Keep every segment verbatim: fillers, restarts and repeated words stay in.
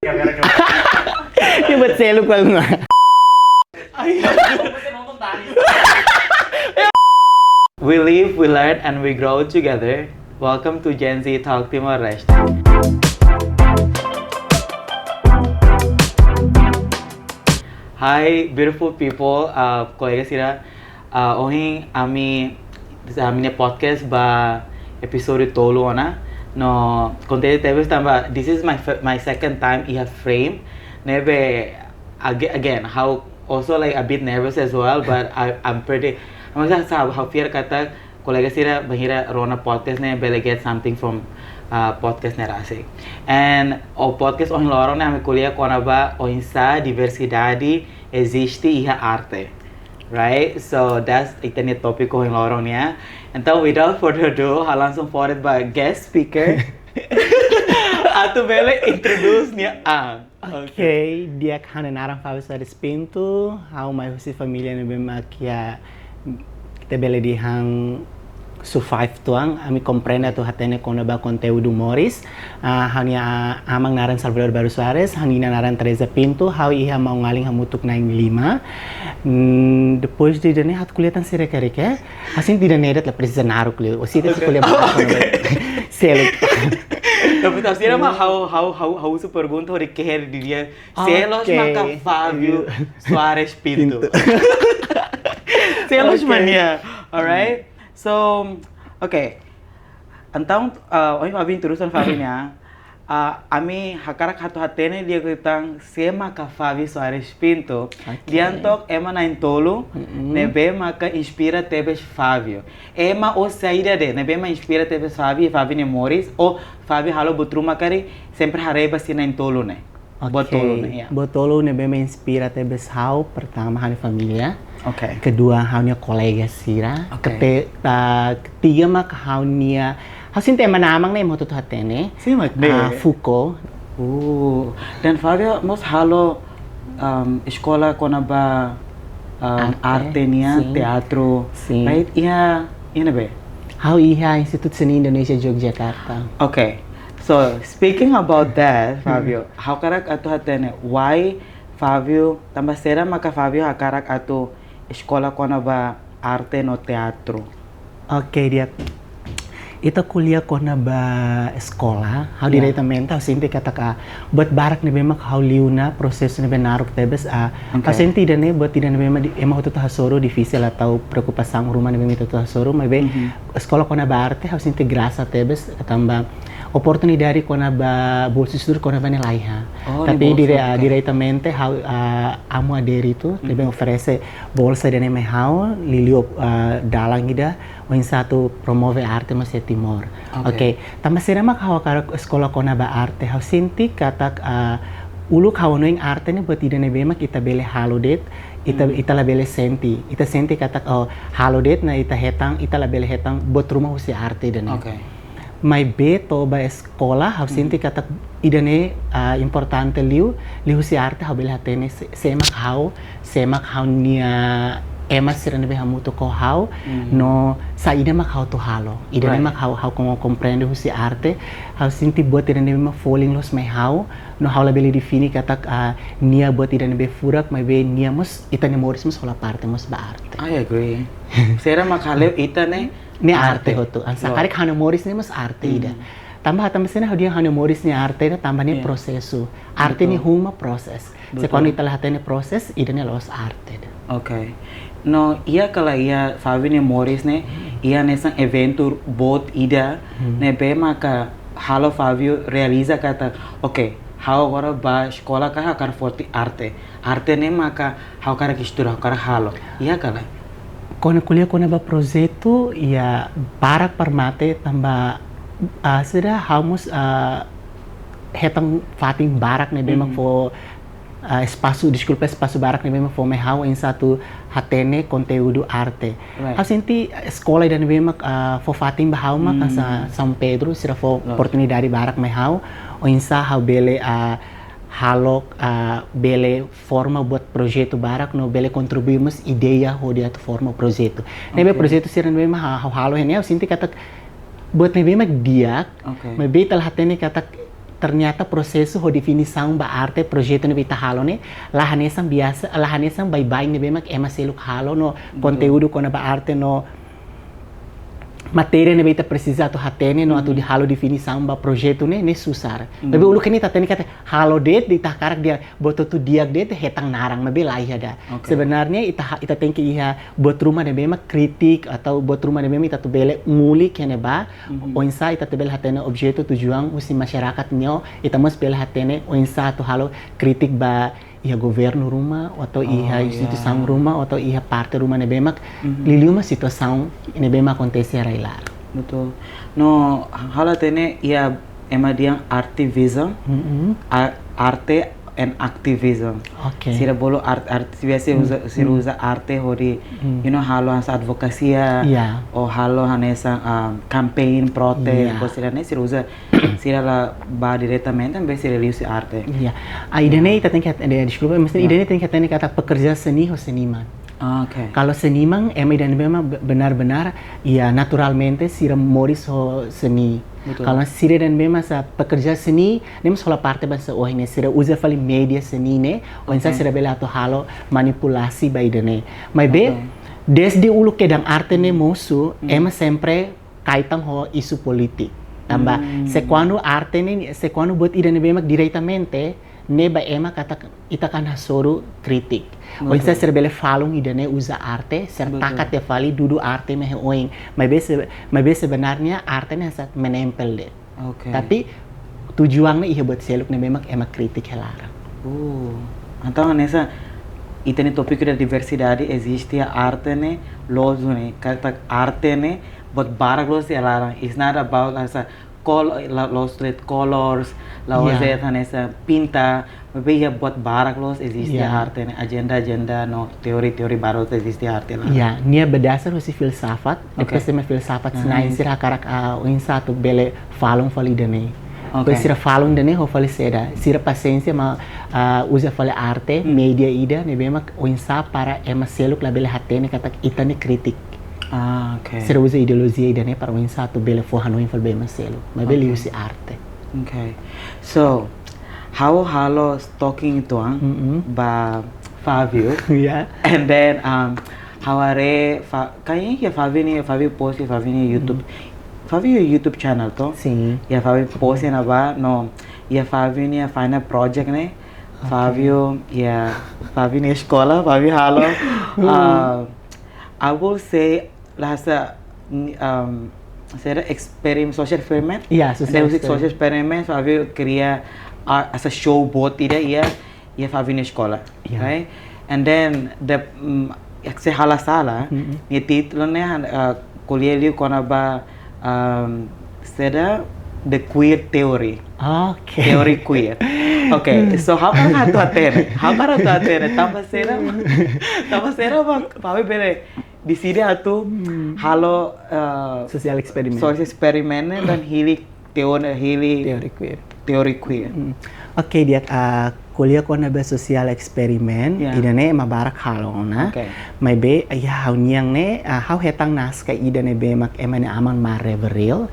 Imi buat seluk kali na. We live, we learn, and we grow together. Welcome to Gen Z Talk Timor-Leste. Hi, beautiful people, uh, kolega sira. Uh, ohin ami, ami-nia podcast ba episódiu tolu ona. No, kontente tebes tanba this is my fir-, my second time iha Frame. Ne'ebé ag-, again, ha'u also like a bit nervous as well, but I, I'm pretty, I'm sa, sa, ha'u fiar katak kolega sira bainhira rona podcast ne'e bele get something from, uh, podcast ne'e rasik. And o podcast ohin loron ne'e ami ko'alia kona-ba oinsá diversidade eziste iha arte. Right? So that's ita-nia tópiku ohin loron nian. Entaun, without further ado, ha'u langsung forward ba guest speaker. Atu bele introduce nia an. Oke, di'ak, ha'u-nia naran Fabio Soares Pinto, ha'u mai husi família ne'ebé mak iha, ita bele dehan survive tuan, ami komprende atu hatene kona-ba konteúdu moris. Ah, ha'u-nia aman naran Salvador Barros Soares, ha'u-nia inan naran Teresa Pinto, ha'u iha maun-alin hamutuk na'in-lima. Hmm, depois de ida-ne'e ha'u ko'alia tan sira karik, eh? Ha'u sente ida-ne'e de'it la presiza naruk liu. Orsida ita sei ko'alia ba, oke, seluk. Tapi tahu sira mah ha'u, ha'u, ha'u, ha'u husu pergunta hodi keher diri. Sé loos maka Fabio Soares Pinto? Sé loos mak nia. Alright. So, oke. Entaun, uh, ohin Fabio introdusaun Fabio nian. Uh, ami hakarak atu hatene di'ak liután sé maka Fabio Soares Pinto. Oke. Dehan took ema na'in-tolu ne'ebé maka inspira tebes Fabio. Ema ou saida de'it ne'ebé mak inspira tebes Fabio, Fabio nia moris, ou Fabio halo buat ruma karik, sempre haree ba sira na'in-tolu ne'e. Oke. Buat tolu ne'e, ya. Buat tolu ne'ebé mak inspira tebes ha'u, pertama ha'u-nia família. Oke. Kedua ha'u-nia kolega sira. Oke. Kete-, ah, ketiga mak ha'u-nia, ha'u sente ema naran ne'e ema hotu-hotu hatene. Sin, mak ne'e. Ah, Foucault. Uh, dan Fabio mós halo, um, eskola kona-ba, um, arte, arte nian, sin, teatru. Sin. Right? Iha, iha ne'ebé? Ha'u iha Institut Seni Indonesia Yogyakarta. Oke. So, speaking about that, Fabio, ha'u hakarak atu hatene, why Fabio, tanba saida maka Fabio hakarak atu eskola kona-ba arte no teatru? Oke, di'ak. Ita ko'alia kona-ba eskola, ha'u diretamente, ha'u sente katak buat barak ne'ebé mak ha'u liu ona, prosesu ne'ebé naruk tebes, ah, ha'u sente ida-ne'e buat ida ne'ebé mak di-, ema hotu-hotu hasoru, difisil atu preokupasaun ruma ne'ebé mak ita hotu-hotu hasoru, maibé eskola kona-ba arte, ha'u sente grasa tebes, tanba oportunidade kona-ba bolsa estudu kona-ba ne'e laiha. Oh, tapi bolsa, dire-, ah, oke, diretamente ha'u, ah, Amu Aderitu, ne'ebé oferese bolsa ida-ne'e mai ha'u, liuliu, ah, dalan ida, oinsá atu promove arte mós iha Timor. Oke. Oke, tanba saida mak ha'u hakarak eskola kona-ba arte, ha'u sente katak, ah, uluk ha'u hanoin arte ne'e buat ida ne'ebé mak ita bele halo de'it, ita, ita labele sente. Ita sente katak, oh, halo de'it ona ita hetan, ita labele hetan buat ruma husi arte ida-ne'e. Oke. Maibé to'o ba eskola, ha'u sente katak ida-ne'e, ah, importante liu, liuhusi arte ha'u bele hatene sé, sé mak ha'u, sé mak ha'u-nia ema sira ne'ebé hamutuk ho ha'u, no saida mak ha'u atu halo. Ida-ne'e mak ha'u, ha'u kom-, komprende husi arte, ha'u sente buat ida ne'ebé mak folin loos mai ha'u, no ha'u labele define katak, ah, nia buat ida ne'ebé furak, maibé nia mós, ita-nia moris mós hola parte mós ba arte. I agree. Saida mak halo ita ne'e, ne'e arte hotu. Hanesan karik ha'u-nia moris ne'e mós arte ida. Tanba, tanba saida ha'u dehan ha'u-nia moris ne'e arte ida, tanba ne'e prosesu. Arte ne'e uma proses. Se kuandu ita la hatene proses, ida-ne'e la'ós arte ida. Oke. No, iha ka lae iha Fabio nia moris ne'e, iha hanesan eventu boot ida, ne'ebé maka halo Fabio realiza katak, oke, ha'u agora ba eskola karik hakarak foti arte. Arte ne'e maka ha'u hakarak estuda, ha'u hakarak halo. Iha ka lae? Kona ko'alia kona-ba projetu, iha barak para mate tanba, ah, saida ha'u mós, ah, hetan fatin barak ne'ebé mak fó, ah, espasu, deskulpa, espasu barak ne'ebé mak fó mai ha'u oinsá atu hatene konteúdu arte. Right. Ha'u sente eskola ida ne'ebé mak, ah, fó fatin ba ha'u mak hanesan São Pedro, sira fó oportunidade barak mai ha'u, oinsá ha'u bele, ah, halo, ah, bele forma buat projetu barak no bele kontribui mós ideia hodi atu forma projetu. Ne'ebé projetu sira ne'ebé mak ha-, ha'u halo iha ne'e, ha'u sente katak buat ne'ebé mak di'ak, maibé ita la hatene katak ternyata prosesu ho definisaun ba arte, projetu ne'ebé ita halo ne'e, la hanesan biasa, la hanesan baibain ne'ebé mak ema seluk halo no konteúdu kona-ba arte no matéria ne'ebé ita presiza atu hatene no atu halo definisaun ba projetu ne'e, ne'e susar. Maibé uluk ne'e ita hatene katak halo de'it, ita hakarak dehan buat hotu di'ak de'it, hetan naran, maibé laiha ida. Sebenarnya ita ha-, ita tenke iha buat ruma ne'ebé mak kritik atau buat ruma ne'ebé mak ita atu bele ngulik iha ne'ebá, oinsá ita atu bele hatene objetu, tujuan husi masyarakat nian, ita mós bele hatene oinsá atu halo kritik ba iha governu ruma, atau iha instituisaun ruma, atau iha parte ruma ne'ebé mak liuliu mak situasaun ne'ebé mak akontese iha rai-laran. Betul. No, ha'u hatene iha ema dehan artivism, a-, arte and activism. Oke. Sira bolu art, art, biasa sira uza, sira uza arte hodi, you know, halo hanesan advokasia, ou halo hanesan, um, campaign, protes, kos sira-ne'e, sira uza, sira la bá diretamente, maibé sira liuhusi arte. Iya. Ah, ida-ne'e ita tenke, eh, deskulpa, maibé ida-ne'e tenke hatene katak pekerja seni ho seniman. Ah, oke. Kalau seniman, ema ida-ne'ebé mak be-, benar-benar, ya, naturalmente sira moris ho seni. Betul. Kalau sira ida-ne'ebé mak hanesan pekerja seni, ne'e mós hola parte ba hanesan ohin ne'e, sira uza fali média seni ne'e, oinsá sira bele atu halo manipulasi ba ida-ne'e. Maibé, desde uluk kedan arte ne'e mosu, ema sempre kaitan ho isu polítika. Tanba, se kuandu arte ne'e, se kuandu buat ida-ne'ebé mak diretamente, ne'e ba ema katak ita kan hasoru kritik. Oinsá sira bele falun ida-ne'e uza arte, sira taka tiha fali dudu arte mak iha oin. Maibé se-, maibé sebenarnya arte ne'e hanesan menempel de'it. Oke. Tapi tujuan ne'e iha buat seluk ne'ebé mak ema kritik iha laran. Oh. Entaun hanesan ita-nia tópiku ida diversidade, eziste arte ne'e, loos ne'e, katak arte ne'e buat barak loos iha laran. It's not about hanesan col-, la-, loos de'it colors, la'ós de'it hanesan pinta, maibé iha buat barak loos eziste arte ne'e, ajenda-ajenda no teori-teori barak eziste arte ne'e. Ya, nia berdasar husi filsafat, depois ema filsafat sira-ne'e sira hakarak, ah, oinsá atu bele falun fali ida-ne'e. Oke. Depois sira falun ida-ne'e ho fali saida, sira pasiénsia mak, ah, uza fali arte, média ida ne'ebé mak oinsá para ema seluk labele hatene katak ita ne'e kritik. Ah, oke. Sira uza ideolojia ida-ne'e para oinsá atu bele fó hanoin fali ba ema seluk. Maibé liuhusi arte. Oke. So, ha'u halo stalking uitoan ba Fabio. Ya. And then, um, ha'u haree Fa-, kayaknya ya Fabio ne'e, Fabio post iha Fabio nia YouTube. Fabio nia YouTube channel to? Sin. Ya Fabio post iha ne'ebá, no, ya Fabio nia final project ne'e. Oke. Fabio, ya, Fabio nia eskola, Fabio halo. Uh, I will say, la hanesan, um, saida, experiment, social experiment. Ya, social experiment. Social experiment, Fabio kria art, hanesan show boot ida iha, iha Fabio nia eskola, right? And then the, mm, se ha'u la sala, nia títulu ne'e, uh, ko'alia liu kona-ba, um, saida, the queer theory. Oke. Teori queer. Oke, so ha'u hakarak atu hatene, ha'u hakarak atu hatene, tanba saida, tanba saida mak Fabio bele deside atu halo, eh, social experiment. Social experiment ne'e dan hili teori, hili teori queer. Teori queer. Oke, di'ak, ah, ko'alia kona-ba social experiment, ida-ne'e ema barak halo ona. Oke. Maibé, iha ha'u-nian ne'e, ah, ha'u hetan naskah ida ne'ebé mak ema nia aman Mark Reverill,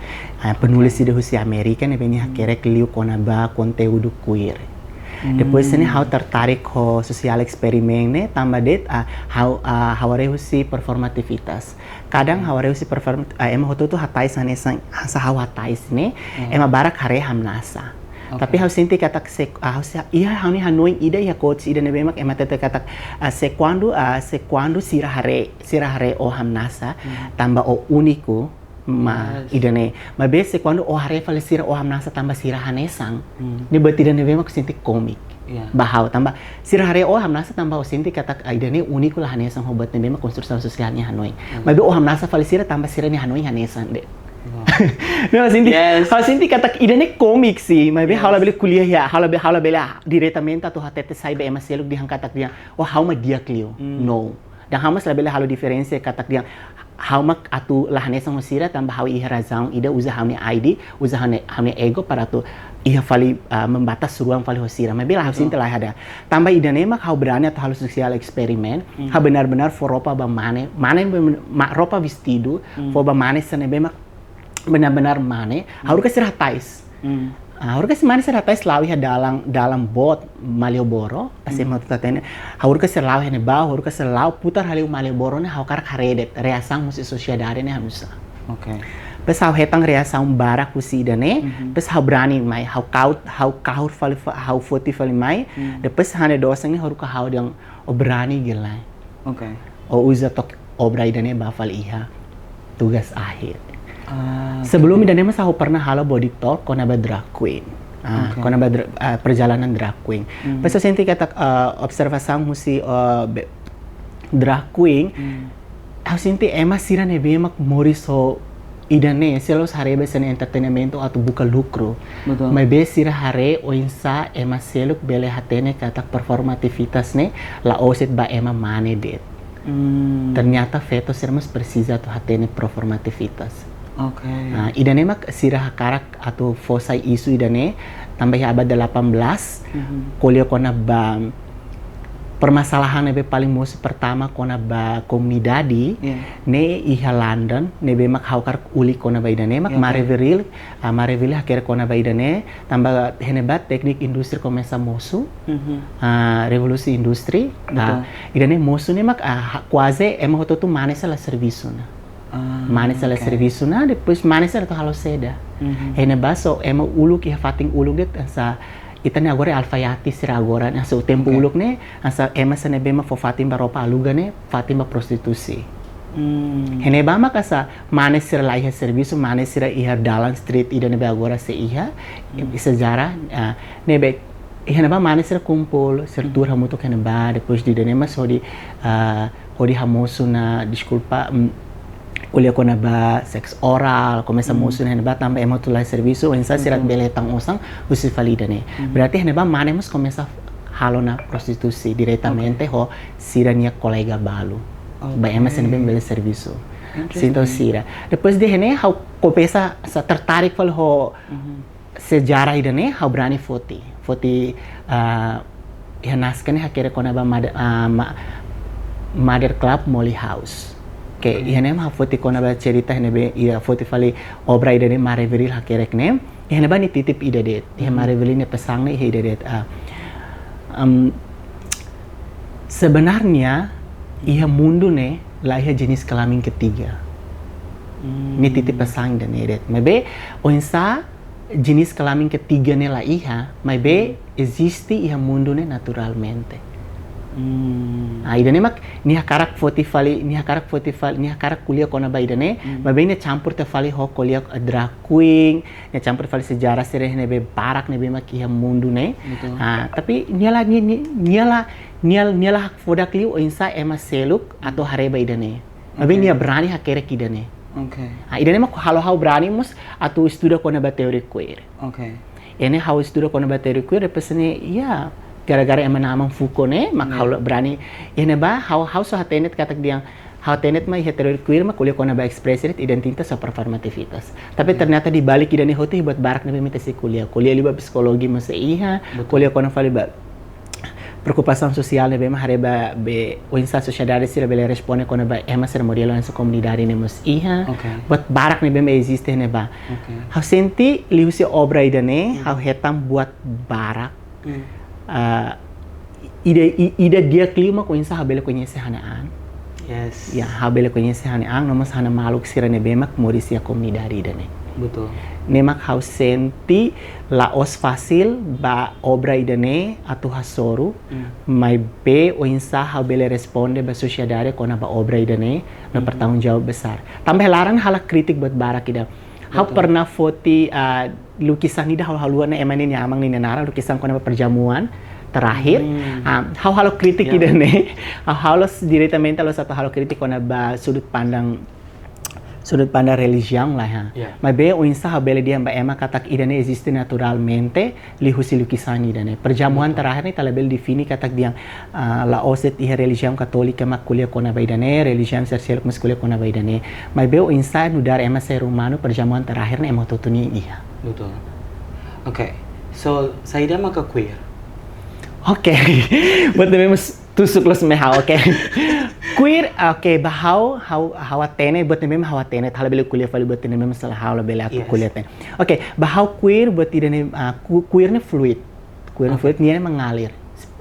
ah, penulis ida husi Amérika ne'ebé nia hakerek liu kona-ba konteúdu queer. Depois ne'e ha'u tertarik ho social experiment ne'e, tanba de'it, ah, ha'u, ah, ha'u haree husi performativitas. Kadang ha'u haree husi perform-, ah, ema hotu-hotu hatais hanesan, hanesan ha'u hatais ne'e, ema barak haree hamnasa. Oke. Tapi ha'u sente katak se, ah, ha'u se, iha ha'u-nia hanoin ida, iha quotes ida ne'ebé mak ema hatete katak, ah, se kuandu, ah, se kuandu sira haree, sira haree ó hamnasa, tanba ó úniku, mak ida-ne'e. Maibé se kuandu ó haree fali sira ó hamnasa tanba sira hanesan, ne'e buat ida ne'ebé mak sente kómiku. Ba ha'u tanba sira haree ó hamnasa tanba ó sente katak, ah, ida-ne'e úniku, la hanesan ho buat ne'ebé mak konstrusaun sosiál nia hanoin. Maibé ó hamnasa fali sira tanba sira-nia hanoin hanesan de'it. Ne'e ha'u sente, ha'u sente katak ida-ne'e kómiku sih, maibé ha'u labele ko'alia iha, ha'u labele, ha'u labele diretamente atu hatete sai ba ema seluk dehan katak dehan, oh, ha'u mak di'ak liu. No. Dan ha'u mós labele halo diferensa katak dehan ha'u mak atu la hanesan ho sira tanba ha'u iha razaun ida, uza ha'u-nia I D, uza ha'u-nia, ha'u-nia ego para atu iha fali, ah, membatas ruang fali ho sira. Maibé la, ha'u sente laiha ida. Tanba ida-ne'e mak ha'u berani atu halo social experiment. Ha'u benar-benar fó roupa ba mane, mane be-, ma-, roupa vestidu, fó ba mane sira ne'ebé mak benar-benar mane, ha'u haruka sira hatais. Ah, ha'u haruka se mane sira hatais la'o iha dalan, dalan boot Malioboro, ase mau tata tene. Ha'u haruka se la'o iha ne'ebá, ha'u haruka se la'o putar hale'u Malioboro ne'e, ha'u hakarak haree de'it reasaun husi sosiedade ne'e hanusa. Oke. Depois ha'u hetan reasaun barak husi ida-ne'e, depois ha'u brani mai, ha'u kahur, ha'u kahur fali, ha'u foti fali mai, depois ha'u-nia dosen ne'e haruka ha'u dehan, "Ó brani gila. Oke. Ó uza took obra ida-ne'e bá fali iha tugas akhir." Ah, Sebelum ida-ne'e mós ha'u pernah halo body talk kona-ba drag queen. Ah, Oke. Kona-ba dra- ah, perjalanan drag queen. Depois ha'u sente katak, ah, observasaun husi, ah, be- drag queen, ha'u sente ema sira ne'ebé mak moris ho ida-ne'e, sira la'ós haree ba sira-nia entretenimentu atu buka lukru. Betul. Maibé sira haree oinsá ema seluk bele hatene katak performativitas ne'e la'ós de'it ba ema mane de'it. Hmm. Ternyata feto sira mós presiza atu hatene performativitas. Oke. Ah, ida-ne'e mak sira hakarak atu fó sai isu ida-ne'e, tanba iha abad delapan belas, ko'alia kona-ba permasalahan ne'ebé paling mosu pertama kona-ba komunidade, Iya. ne'e iha London, ne'ebé mak ha'u hakarak ko'alia kona-ba ida-ne'e, mak Iya, Mare oke. Viril, ah, Mare Viril hakerek kona-ba ida-ne'e, tanba iha ne'ebá teknik industri komesa mosu, Mhm. ah, revolusi industri, Betul. ah, ida-ne'e mosu ne'e mak, ah, ha- kuaze ema hotu-hotu mane sira la servisu ona. Ah, Mane sira la oke. servisu ona, depois mane sira atu halo saida. Mhm. Iha ne'ebá só ema uluk iha fatin uluk de'it, hanesan ita-nia agora alfaiate sira agora, hanesan tempu Oke. uluk ne'e, hanesan ema sira ne'ebé mak fó fatin ba roupa aluga ne'e, fatin ba prostitusi. Hmm. Iha ne'ebá mak hanesan mane sira la iha servisu, mane sira iha dalan street ida ne'ebé agora sei iha, sejarah, ah, ne'ebé iha ne'ebá mane sira kumpul, sira tuur hamutuk iha ne'ebá, depois de ida-ne'e mós hodi, ah, hodi hamosu ona, deskulpa, mm, ko'alia kona-ba seks oral, komesa mosu ona iha ne'ebá tanba ema hotu la servisu, oinsá sira bele hetan osan husi fali ida-ne'e. Berarti iha ne'ebá mane mós komesa halo ona prostitusi diretamente ho sira-nia kolega balu. Ba ema sira ne'ebé bele servisu. Interesting. Sira. Depois de iha ne'e, ha'u komesa hanesan tertarik fali ho sejarah ida-ne'e, ha'u brani foti. Foti, ah, iha naskah ne'e hakerek kona-ba Mother, ah, Ma- Mother Club Molly House. Oke, iha ne'e mak ha'u foti kona-ba cerita ne'ebé, iha foti fali obra ida-ne'e Mare Viril hakerek ne'e. Iha ne'ebá nia titip ida de'it. Iha Mare Viril nia pesan ne'e iha ida de'it. Ah, em, sebenarnya iha mundu ne'e la iha jenis kelamin ketiga. Hmm. Nia titip pesan ida-ne'e de'it. Maibé, oinsá jenis kelamin ketiga ne'e la iha, maibé eziste iha mundu ne'e naturalmente. Hmm. Ah, ida-ne'e mak nia hakarak foti fali, nia hakarak foti fali, nia hakarak ko'alia kona-ba ida-ne'e, maibé nia campur tiha fali ho ko'alia drag queen, nia campur fali sejarah sira ne'ebé barak ne'ebé mak iha mundu ne'e. Betul. Ah, tapi nia la, nia, nia, nia la, nia, nia la hakfodak liu oinsá ema seluk atu haree ba ida-ne'e. Maibé nia brani hakerek ida-ne'e. Oke. Ah, ida-ne'e mak halo ha'u brani mós atu estuda kona-ba teori queer. Oke. Iha ne'e ha'u estuda kona-ba teori queer, depois ne'e, ya, gara-gara ema-nia aman fuuk ne'e, mak ha'u la brani. Iha ne'ebá, ha'u, ha'u só hatene katak dehan, ha'u hatene mak iha teori queer mak ko'alia kona-ba ekspresi de'it, identitas ho performativitas. Tapi ternyata di balik ida-ne'e hotu iha buat barak ne'ebé mak ita sei ko'alia. Ko'alia liu ba psikologi mós sei iha, ko'alia kona fali ba preokupasaun sosiál ne'ebé mak haree ba be oinsá sosiedade sira bele responde kona-ba ema sira modelu hanesan komunidade ne'e mós iha. Oke. Buat barak ne'ebé mak eziste iha ne'ebá. Oke. Ha'u sente liuhusi obra ida-ne'e, ha'u hetan buat barak. Ah, ida, i- ida di'ak liu mak oinsá ha'u bele koñese ha'u-nia an. Yes. Ya, ha'u bele koñese ha'u-nia an, no mós ha'u-nia maluk sira ne'ebé mak moris iha komunidade ida-ne'e. Betul. Ne'e mak ha'u sente la'ós fasil ba obra ida-ne'e atu hasoru, maibé oinsá ha'u bele responde ba sosiedade kona-ba obra ida-ne'e, no pertanggungjawab besar. Tanba iha laran halo kritik buat barak ida. Ha'u pernah foti, ah, lukisan ida ha'u haluha ona ema ne'e nia aman ne'e nia naran, lukisan kona-ba perjamuan terakhir. Ah, ha'u halo kritik ida-ne'e. Ha'u halo s- diretamente la'ós atu halo kritik kona-ba sudut pandang, sudut pandang relijiaun lah, ha. Maibé oinsá ha'u bele dehan ba ema katak ida-ne'e eziste naturalmente, liuhusi lukisan ida-ne'e. Perjamuan terakhir ne'e ita labele define katak dehan, ah, la'ós de'it iha relijiaun katólika mak ko'alia kona-ba ida-ne'e, relijiaun sira seluk mós ko'alia kona-ba ida-ne'e. Maibé oinsá nu'udar ema ser umanu perjamuan terakhir ne'e ema hotu-hotu nian iha. Betul. Oke. So, saida maka queer? Oke. Buat ne'ebé mós Tusuk loos mai ha'u, oke. Queer, oke, ba ha'u, ha'u, ha'u hatene, buat ne'ebé mak ha'u hatene, ha'u labele ko'alia fali buat ne'ebé mak sala ha'u labele atu Yes. ko'alia tan. Oke, ba ha'u queer, buat ida-ne'e, ah, ku-, queer ne'e fluid. Queer ne'e Oke. fluid, nia ne'e mengalir.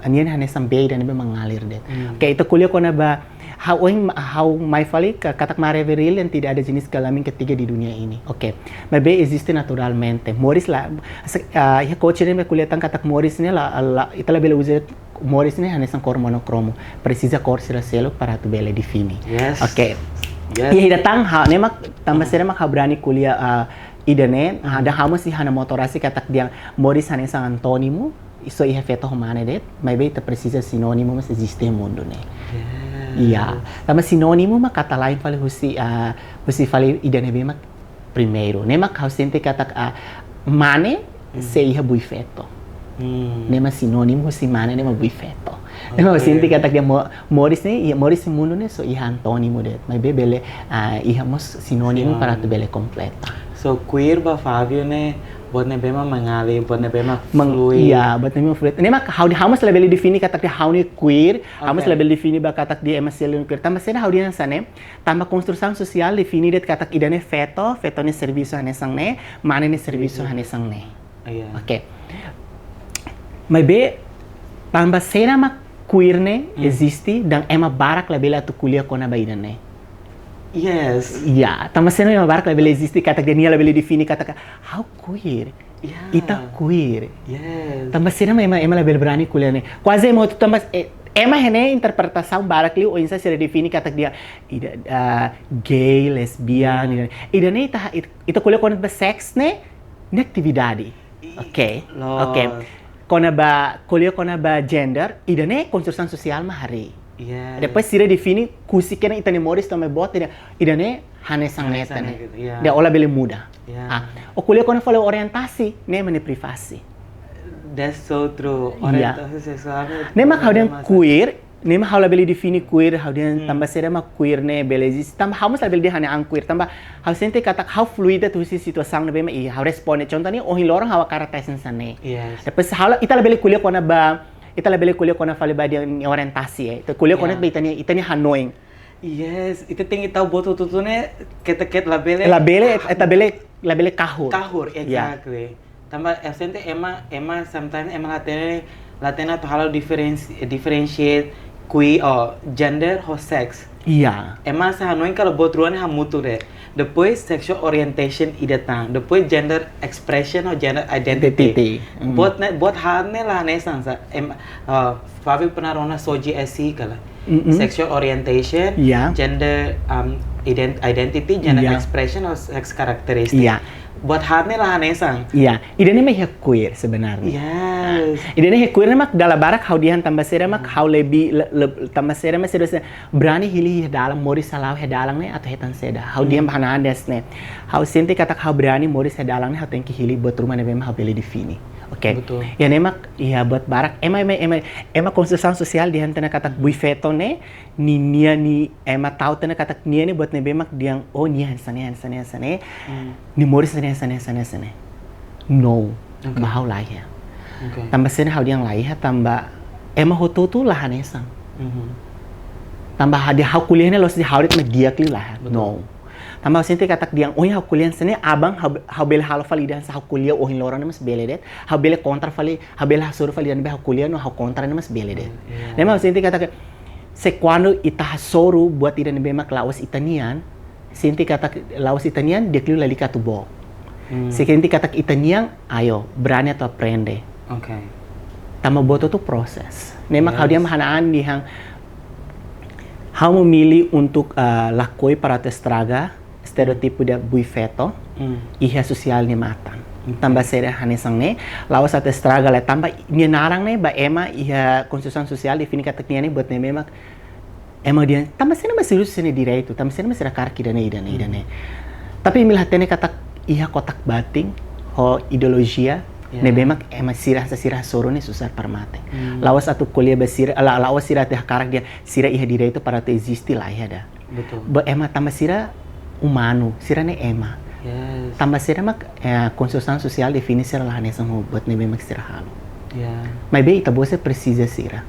Nia ne'e hanesan bee ida-ne'ebé mengalir de'it. Hmm. Oke, ita ko'alia kona-ba, ha'u ohin, ha'u mai fali, ka-, katak Maria Viril yang tidak ada jenis kelamin ketiga di dunia ini. Oke, maibé eziste naturalmente. Moris la, se-, ah, iha coach ne'e ko'alia tan katak moris ne'e la, la, ita labele uza moris ne'e hanesan kór monokromu. Presiza kór sira seluk para atu bele define. Yes. Oke. Yes. Iha ida tan ha'u, ne'e mak tanba Ah. saida mak ha'u brani ko'alia, ah, ida-ne'e, ah, Ah. dan ha'u mós iha ha'u-nia motivasaun katak dehan moris hanesan antónimu, só iha feto ho mane de'it, maibé ita presiza sinónimu mós eziste iha mundu ne'e. Yes. Iya. Tanba sinónimu mak kata lain fali husi, ah, husi fali ida-ne'ebé mak primeiru. Ne'e mak ha'u sente katak, ah, mane Hmm. sei iha buifeto. Hmm. Ne'e mak sinónimu husi mane ne'e mak buifeto. Ne'e mak ha'u Oke. sente katak dehan mo-, moris ne'e, iha moris iha mundu ne'e só iha antónimu de'it. Maibé bele, ah, iha mós sinónimu Sinónimu. para atu bele kompleta. So, queer ba Fabio ne'e, buat ne'ebé mak mengalir, buat ne'ebé mak Meng-, fluid. iya, buat ne'ebé mak fluid. Ne'e mak ha'u, ha'u mós labele define katak dehan ha'u ne'e queer, ha'u mós Oke. labele define ba katak dehan ema seluk ne'e queer. Tanba saida ha'u dehan hanesan ne'e, tanba konstrusaun sosiál define de'it katak ida-ne'e feto, feto ne'e servisu hanesan ne'e, mane ne'e servisu Servisu. hanesan ne'e. Iya. Oke. Maibé, tanba saida mak queer ne'e Hmm. eziste, dan ema barak labele atu ko'alia kona-ba ida-ne'e. Yes. Iya, tanba saida ema barak labele eziste, katak dehan nia labele define katak ha'u queer. Iya. Ita queer. Yes. Tanba saida mak ema, ema labele brani ko'alia ne'e. Kuaze ema hotu tanba, eh, ema iha ne'e interpretasaun barak liu, oinsá sira define katak dehan, ida, ah, gay, lesbian, Iya. ida, ida-ne'e ita, it-, ita ko'alia kona-ba seks ne'e, ne'e atividade. Ih, Oke. loos. Oke. Kona-ba, ko'alia kona-ba gender, ida-ne'e konstrusaun sosiál mak harii. Yes. Depois sira define, husik ona ita-nia moris to'o mai boot, ida, ida-ne'e hanesan Hanesan ne'e tan ne'e. ne'e, iya. Dehan ó labele muda. Iya. Ah, ó ko'alia kona fali orientasi, ne'e mak nia privasi. That's so true. Iya. Orientasi seksuál ne'e Ne'e mak ha'u dehan masa. queer, ne'e mak ha'u labele define queer, ha'u dehan Hmm. tanba saida mak queer ne'e bele eziste. Tanba ha'u mós labele dehan ha'u queer, tanba ha'u sente katak ha'u fluida husi situasaun ne'ebé mak iha, ha'u responde. Contoh ne'e, ohin loron ha'u hakarak tes hanesan ne'e. Yes. Depois ha'u la, ita labele ko'alia kona-ba, ita labele ko'alia kona fali ba dehan nia orientasi, eh. Ita ko'alia kona Iya. ba ita-nia, ita-nia hanoin. Yes, ita tenke tau buat hotu-hotu ne'e, keta-keta labele. Labele, ita bele, labele kahur. Kahur, Iya. exactly. Tanba, eh, sente ema, ema sometimes ema la hatene, la hatene atu halo difference, differentiate queer or gender ho sex. Iya. Ema sei hanoin katak buat rua ne'e hamutuk de'it. Depois sexual orientation ida tan. Depois gender expression or gender identity. Identity. Mm. Buat ne'e, buat haat ne'e la hanesan sá. Em, eh, Fabio pernah rona Soji Esi kala. Mm-mm. Sexual orientation, Iya. gender, um, ident-, identity, gender Iya. expression, or sex characteristic. Iya. Buat haat ne'e la hanesan. Iya. Ida-ne'e mak iha queer sebenarnya. Yes. Ah, ida-ne'e iha queer ne'e mak dala barak ha'u dehan tanba saida mak Hmm. ha'u lebih le-, le-, tanba saida mak saida, saida brani hili iha dalan, moris hala'o iha dalan ne'e atu hetan saida. Ha'u Hmm. dehan ba ha'u-nia andes ne'e. Ha'u sente katak ha'u brani moris iha dalan ne'e ha'u tenke hili buat ruma ne'ebé mak ha'u bele define. Oke. Betul. Iha ne'e mak iha buat barak. Ema, ema, ema, ema konstrusaun sosiál dehan tiha ona katak buifeto ne'e, nia, nia, nia, ema tau tiha ona katak nia ne'e buat ne'ebé mak dehan, oh, nia hanesan ne'e, hanesan ne'e, hanesan ne'e. Hmm. Nia moris hanesan ne'e, hanesan ne'e, hanesan ne'e. No. Oke. Ba ha'u laiha. Oke. Tanba saida ha'u dehan laiha, tanba ema hotu-hotu la hanesan. Mhm. Tanba ha'u dehan ha'u ko'alia ne'e la'ós dehan ha'u de'it mak di'ak liu, laiha. Betul. No. Tanba ha'u sente katak dehan, oh, ha'u ko'alia hanesan ne'e, aban ha'u, ha'u bele halo fali ida hanesan ha'u ko'alia ohin loron ne'e mós bele de'it. Ha'u bele kontra fali, ha'u bele hasoru fali ida ne'ebé ha'u ko'alia no ha'u kontra ne'e mós bele de'it. Iya. Ne'e mak ha'u sente katak, se kuandu ita hasoru buat ida ne'ebé mak la'ós ita-nian, sente katak la'ós ita-nian, di'ak liu lalika atu book. Hmm. Se sente katak ita-nian, ayo, brani atu aprende. Oke. Tanba buat hotu proses. Ne'e mak ha'u Yes. dehan ba ha'u-nia an dehan, ha'u memilih untuk, ah, lakohi para atu estraga estereótipu ida buifeto, Hmm. iha sosiál nia matan. Hmm. Tanba saida hanesan ne'e, la'ós atu estraga lae, tanba nia naran ne'e ba ema iha konstrusaun sosiál define katak nia ne'e buat ne'ebé mak ema dehan, tanba sira mak sira husu sira-nia direitu, tanba sira mak sira hakarak ida-ne'e, ida-ne'e, Hmm. ida-ne'e. Tapi imi la hatene katak iha kotak-batin ho ideolojia, Ya. ne'ebé mak ema sira, sira hasoru ne'e susar para mate. Hmm. La'ós atu ko'alia ba sira, la, la'ós sira atu hakarak dehan, sira iha direitu para atu eziste, laiha ida. Betul. Ba ema tanba sira umanu, sira ne'e ema. Yes. Tanba sira mak, eh, konstrusaun sosiál define sira la hanesan ho buat ne'ebé mak sira halo. Ya. Maibé ita-boot sei presiza sira.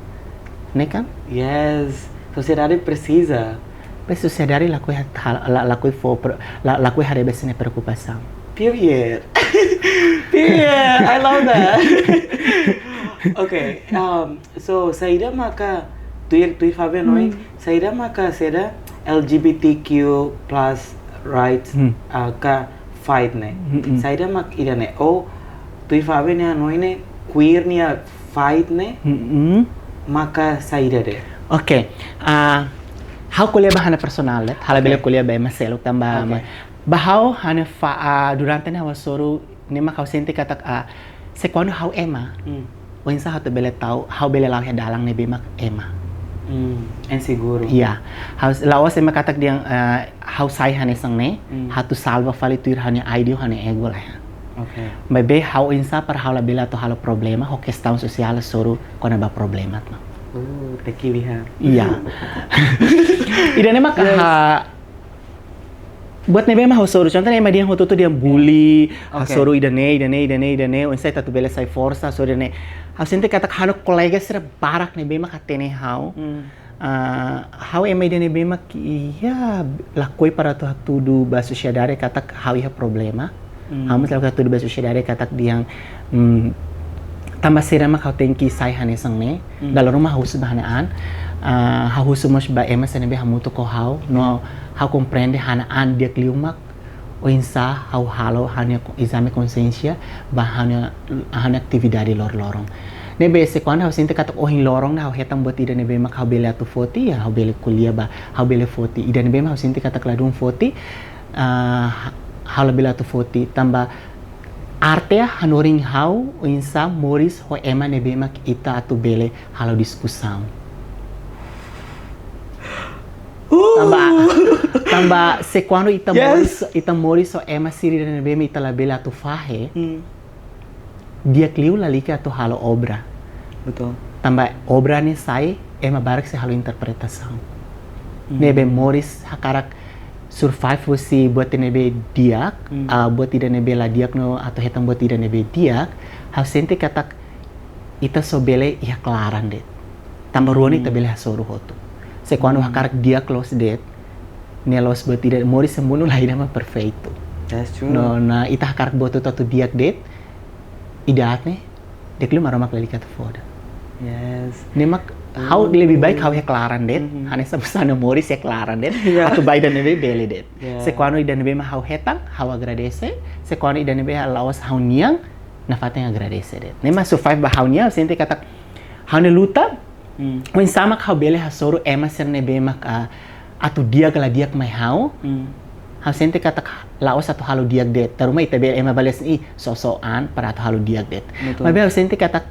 Ne'e kan? Yes, sosiedade presiza. Be sosiedade lakohi ha-, ha-, la-, lakohi fó pro-, la-, lakohi haree ba sira-nia preokupasaun. Period. Period. I love that. Okay, um, so saida maka tuir, tuir Fabian, no? Saida maka saida L G B T Q plus rights, ah, ka fight ne'e. Saida mak ida-ne'e. Oh, tuir Fabian nia hanoin ne'e, queer nia fight ne'e. Maka saida de'it? Okay. Ah, ha'u ko'alia ba ha'u-nia personal de'it, ha'u labele ko'alia ba ema seluk tanba. Okay. Ba ha'u ha'u-nia fa-, ah, durante ne'e ha'u hasoru, ne'e mak ha'u sente katak, ah, se kuandu ha'u ema, oinsá ha'u atu bele tau, ha'u bele la'o iha dalan ne'ebé mak ema. Hmm, inseguro. Ya, ha'u s-, la'ós ema katak dehan, ah, ha'u sai hanesan ne'e, ha'u atu salva fali tuir ha'u-nia ego, ha'u-nia ego lae. Okay. Maibé ha'u oinsá para ha'u labele atu halo problema, ho kestaun sosiál hasoru kona-ba problema, no. Uh, tekiliha. Iya. Ida-ne'e mak, ah, buat ne'ebé mak ha'u hasoru, contoh ne'e ema dehan hotu-hotu dehan bully, Okay. Hasoru ida-ne'e, ida-ne'e, ida-ne'e, ida-ne'e, oinsá ita atu bele sai forsa, hasoru ida-ne'e. Ha'u sente katak ha'u-nia kolega sira barak ne'ebé mak hatene ha'u. Hmm. Ah, ha'u ema ida ne'ebé mak, iya, lakohi para atu hatudu ba sosiedade katak ha'u iha problema. Ha'u mós lakohi hatudu ba sosiedade katak dehan, mm, tanba saida mak ha'u tenke sai hanesan ne'e. Dala ruma ha'u husu ba ha'u-nia an, ah, ha'u husu mós ba ema sira ne'ebé hamutuk ho ha'u, no ha'u komprende ha'u-nia an di'ak liu mak oinsá ha'u halo ha'u-nia ko-, ezame konsiénsia ba ha'u-nia, ha'u-nia atividade loroloron. Ne'ebé se kuandu ha'u sente katak ohin loron ne'e ha'u hetan buat ida ne'ebé mak ha'u bele atu foti, ya, ha'u bele ko'alia ba, ha'u bele foti. Ida ne'ebé mak ha'u sente katak ladún foti, ah, ha'u labele atu foti. Tanba arte hanorin ha'u oinsá moris ho ema ne'ebé mak ita atu bele halo diskusaun. Tanba, tanba se kuandu ita, yes, moris, ita moris ho ema sira ne'ebé mak ita labele atu fahe, hmm, di'ak liu lalika atu halo obra. Betul. Tanba obra ne'e sai, ema barak sei halo interpretasaun. Hmm. Ne'ebé moris hakarak survive husi buat ne'ebé di'ak, hmm, ah, buat ida ne'ebé la di'ak no atu hetan buat ida ne'ebé di'ak, ha'u sente katak ita só bele iha klaran de'it. Tanba rua ne'e ita, hmm, bele hasoru hotu. Se kuandu, hmm, hakarak di'ak loos de'it, ne'e loos buat ida, moris iha mundu la iha ida mak perfeitu. That's true. No, no ita hakarak buat hotu atu di'ak de'it, ida-ne'e, di'ak liu Maromak lalika atu fó de'it. Yes. Ne'e mak ha'u lebih baik ha'u iha klaran de'it, hmm, hanesan ha'u-nia moris iha klaran de'it, ya, atu ba ida ne'ebé bele de'it. Ya. Se kuandu ida ne'ebé mak ha'u hetan, ha'u agradese, se kuandu ida ne'ebé la'ós ha'u-nian, nafatin agradese de'it. Ne'e mak survive ba ha'u-nian, sente katak ha'u-nia luta, hmm, oinsá mak ha'u bele hasoru ema sira ne'ebé mak, ah, atu di'ak ka la di'ak mai ha'u. Hmm. Ha'u sente katak la'ós atu halo di'ak de'it. Dala ruma ita bele ema bales i sosoan para atu halo di'ak de'it. Betul. Maibé ha'u sente katak,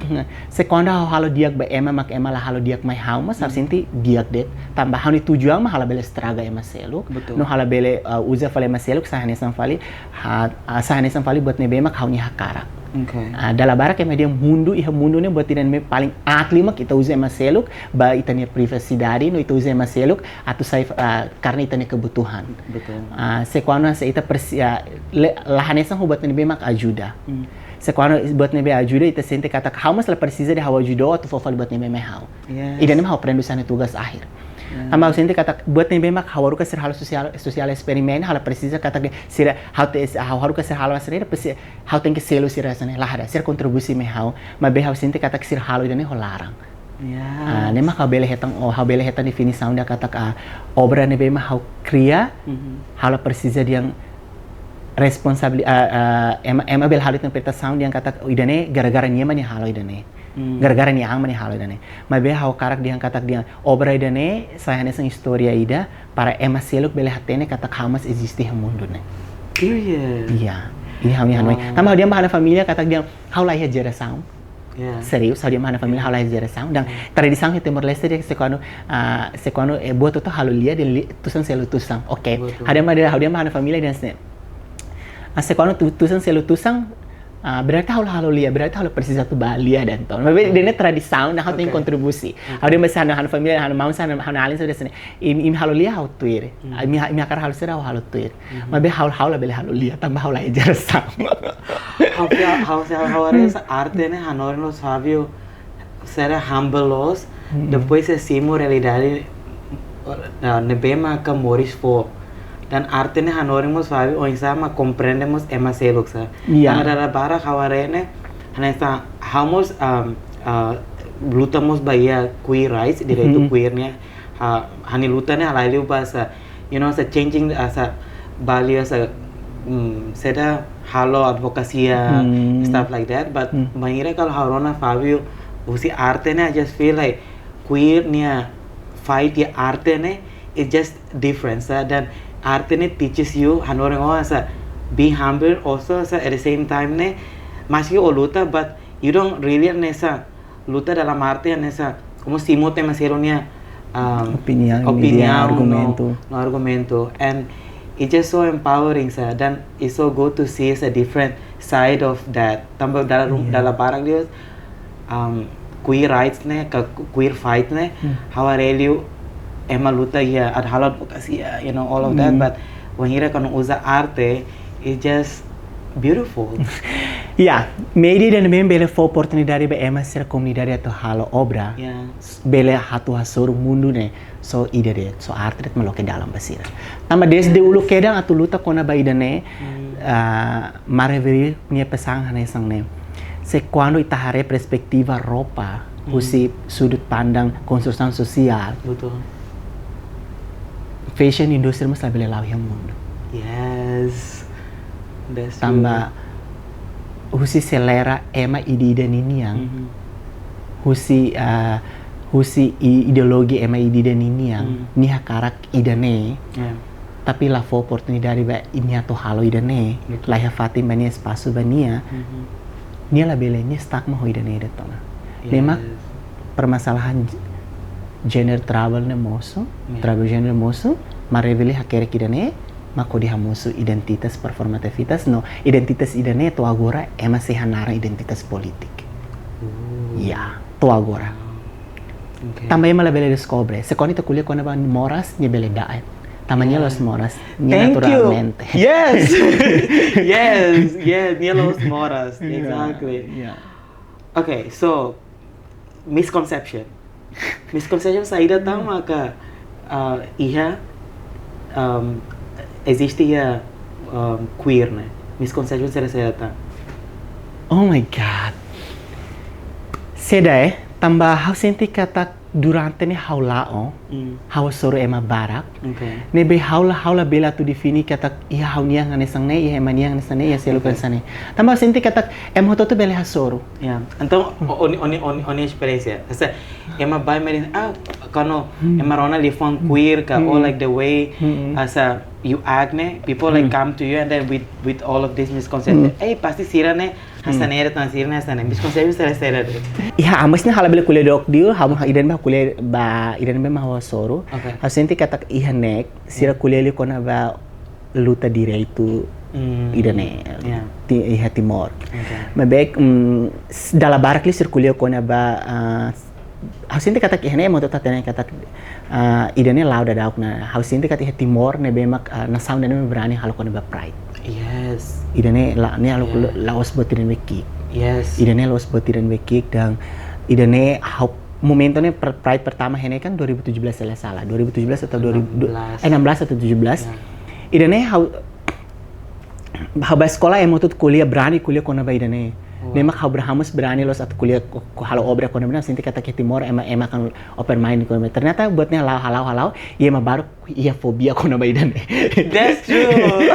se kuandu ha'u halo di'ak ba ema mak ema la halo di'ak mai ha'u, mas ha'u, hmm, sente di'ak de'it. Tanba ha'u-nia tujuan mak ha'u labele estraga ema seluk. Betul. No ha'u labele, ah, uza fali ema seluk, sai hanesan fali, ha-, ah, sai hanesan fali buat ne'ebé mak ha'u-nia hakarak. Okay. Ah, dala barak ema dehan mundu, iha mundu ne'e buat ida ne'ebé paling aat liu mak ita uza ema seluk, ba ita-nia privasidade, no ita uza ema seluk atu sai, ah, karena ita-nia kebutuhan. Betul. Ah, se kuandu se ita presi-, ah, le-, la hanesan ho buat ne'ebé mak ajuda. Hmm. Se kuandu buat ne'ebé ajuda, ita sente katak ha'u mós la presiza de'it ha'u ajuda atu fó fali buat ne'ebé mai ha'u. Yes. Ida-ne'e mak ha'u aprende husi ha'u-nia tugas akhir. Ya. Tanba ha'u sente katak buat ne'ebé mak ha'u haruka sira halo sosiál, sosiál eksperimen, ha'u la presiza katak de'it sira, ha'u te-, ha'u haruka sira halo hanesan ne'e, presi-, ha'u tenke selu sira hanesan ne'e, la iha, sira kontribui mai ha'u, maibé ha'u sente katak sira halo ida-ne'e ho laran. Yes. Ah, ne'e mak ha'u bele hetan, oh, ha'u bele hetan definisaun dehan katak, ah, obra ne'ebé mak ha'u kria, mhm, ha'u la presiza dehan responsabili-, ah, ah, ema, ema bele halo interpretasaun dehan katak, oh, ida-ne'e gara-gara nia mak nia halo ida-ne'e. Hmm. Gara-gara nia an mak nia halo ida-ne'e. Maibé ha'u hakarak dehan katak dehan obra ida-ne'e sai hanesan istória ida para ema seluk bele hatene katak ha'u mós eziste iha mundu ne'e. Iya. Iya. Ini ha'u-nia hanoin. Wow. Tanba ha'u dehan ba ha'u-nia família katak dehan ha'u la iha jerasaun. Iya. Serius, ha'u dehan ba ha'u-nia família ha'u la iha jerasaun. Dan, iya, tradisaun iha Timor-Leste dehan se kuandu, ah, se kuandu, eh, buat hotu halo lia dehan li-, tusan selu tusan. Oke. Betul. Ha'u dehan ba, ha'u dehan ba ha'u-nia família dehan hanesan ne'e. Ah, se kuandu tu-, tusan selu tusan, ah, berarti ha'u la halo lia, berarti ha'u la presiza atu ba lia de'it entaun. Maibé, hmm, ida-ne'e tradisaun, no ha'u tenke, oke, kontribusi. Oke. Ha'u dehan ba sira, ha'u-nia família, ha'u-nia maun sira, ha'u-nia alin sira dehan hanesan ne'e. Imi, imi halo lia ha'u tuir. Hmm. Imi ha-, imi hakarak halo saida ha'u halo tuir. Mhm. Maibé ha'u, ha'u labele halo lia, tanba ha'u la iha jerasaun. Ha'u, ha'u, ha'u, ha'u haree hanesan arte ne'e hanorin loos, Fabio, sira humble loos, Depois iha simu realidade, ah, ne'ebé mak moris fó. Dan arte ne'e hanorin mós fali oinsá mak komprende mós ema seluk sa. Ya. Tanba dala barak ha'u haree ne'e, hanesan ha'u mós, um, ah, luta mós ba iha queer rights, direitu queer nian. Ha, ha'u-nia luta ne'e halai liu ba sa, you know, sa changing, ah, sa bali, ah, sa, mm, saida, halo advokasia, stuff like that. But bainhira kalau ha'u rona Fabio husi arte ne'e, I just feel like queer nia fight iha arte ne'e, it's just different sa. Dan arte ne'e teaches you, hanorin ó sa, be humble also sa, at the same time ne'e, maski ó luta, but you don't really ne'e sa luta dalam arti ne'e sa, komu simu ema seluk nia, um, opiniaun, opiniaun, no argumentu. No argumentu. And it's just so empowering sa, dan it's so good to see a different side of that. Tanba dala ru-, dala barak liu, um, queer rights ne'e, ka queer fight ne'e, ha'u haree liu ema luta iha, ad-, halo advokasia, you know, all of that, but wainhira kuandu uza arte, it's just beautiful. Ya, media ida-ne'ebé bele fó oportunidade ba ema sira komunidade atu halo obra, bele atu hasoru mundu ne'e, só ida de'it, só arte de'it mak loke dalan ba sira. Tanba desde uluk kedan atu luta kona-ba ida-ne'e, ah, Maria Vili nia pesan hanesan ne'e. Se kuandu ita haree perspetiva roupa, husi sudut pandang konstrusaun sosiál, fashion industry mós labele la'o iha mundu. Yes. That's true. Tanba husi selera ema ida-idak ninian, husi, ah, husi i-, ideologi ema ida-idak ninian, nia hakarak ida-ne'e, tapi la fó oportunidade ba nia atu halo ida-ne'e, la iha fatin ba nia, espasu ba nia, nia labele, nia stuck mak ho ida-ne'e de'it ona. Ne'e mak permasalahan g-, gender trouble ne'e mosu, trouble gender mosu, Maria Vili hakerek ida-ne'e, mak hodi hamosu identitas performativitas, no identitas ida-ne'e to'o agora ema sei hanaran identitas polítika. Ya, to'o agora. Tanba ema labele deskobre. Se kuandu ita ko'alia kona-ba moras, nia bele da'et. Tanba nia la'ós moras, nia naturalmente. Yes. Yes, yes, nia la'ós moras. Exactly. Okay, so, misconception. Misconception saida tan maka, ah, iha, um, eziste iha, um, queer ne'e. Misconception saida, saida tan. Oh my God. Saida, eh, tanba ha'u sente katak durante ne'e ha'u la'o, ha'u hasoru ema barak. Ne'ebé ha'u la, ha'u labele atu define katak iha ha'u-nian hanesan ne'e, iha ema nian hanesan ne'e, iha seluk hanesan ne'e. Tanba ha'u sente katak ema hotu-hotu bele hasoru. Ya, entaun, o-, ó-nia, ó-nia, ó-nia, ó-nia esperiénsia. Asa, ema bá ema dehan, ah, kuandu ema rona liafuan queer ka, or like the way, asa, you act ne'e, people like come to you and then with, with all of this misconception. Eh, pasti sira ne'e hanesan ne'e, tan sira ne'e hanesan ne'e. Misconception saida, saida de'it. Iha, ah, mas ne'e ha'u labele ko'alia dook liu, ha'u mak ida-ne'ebé mak ko'alia ba, ida-ne'ebé mak ha'u hasoru. Ha'u sente katak iha ne'e, sira ko'alia liu kona-ba luta direitu ida-ne'e, ti-, iha Timor. Maibé, mm, s-, dala barak liu sira ko'alia kona-ba, ah, ha'u sente katak iha ne'e ema hotu hatene katak, ah, ida-ne'e la'o daudaun ona. Ha'u sente katak iha Timor ne'ebé mak, ah, nasaun ida-ne'ebé mak brani halo kona-ba pride. Yes. Ida-ne'e la, ne'e halo la-, la'ós buat ida-ne'ebé ki'ik. Yes. Ida-ne'e la'ós buat ida-ne'ebé ki'ik dan ida-ne'e ha'u momentu ne'e per-, pride pertama iha ne'e kan dua ribu tujuh belas se la sala. Dua ribu tujuh belas atau dua ribu, eh, enam belas atau tujuh belas. Ya. Ida-ne'e ha'u, ha'u bá eskola ema hotu ko'alia brani ko'alia kona-ba ida-ne'e. Ne'e mak ha'u bra-, ha'u mós brani loos atu ko'alia ko-, ko-, halo obra kona-ba ne'e, sente katak iha Timor ema, ema kan open mind kona-ba. Ternyata buat ne'e hala'o, hala'o, hala'o, i ema balu iha fobia kona-ba ida-ne'e. That's true.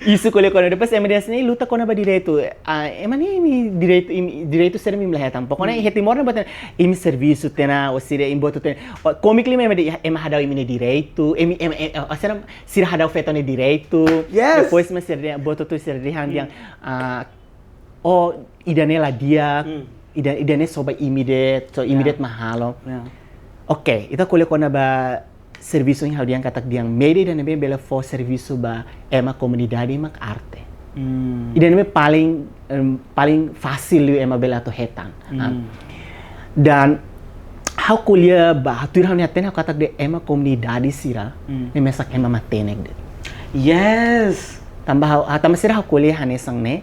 Isu ko'alia kona-ba, depois ema dehan ne'e luta kona-ba direitu. Ah, ema ne'e imi direitu, imi direitu sira imi la hetan. Pokoknya iha Timor ne'e buat ne'e, imi servisu tiha ona, ou sira imi buat tiha ona. Ou, kómiku liu ema dehan, ema hadau imi-nia direitu, imi, ema, ema, ou sira, sira hadau feto nia direitu. Yes. Depois mak sira dehan, buat hotu sira dehan, dehan, ah, oh, ida-ne'e la di'ak, ida, ida-ne'e só ba imi de'it, só imi de'it mak halo. Ya. Oke, ita ko'alia kona-ba servisu ne'e ha'u dehan katak dehan media ida-ne'ebé bele fó servisu ba ema komunidade mak arte. Ida-ne'ebé paling, em, paling fasil liu ema bele atu hetan. Ah. Dan ha'u ko'alia ba, tuir ha'u-nia hatene ha'u katak dehan ema komunidade sira, ne'e mesak ema matenek de'it. Yes. Tanba ha'u, ah, tanba sira ha'u ko'alia hanesan ne'e,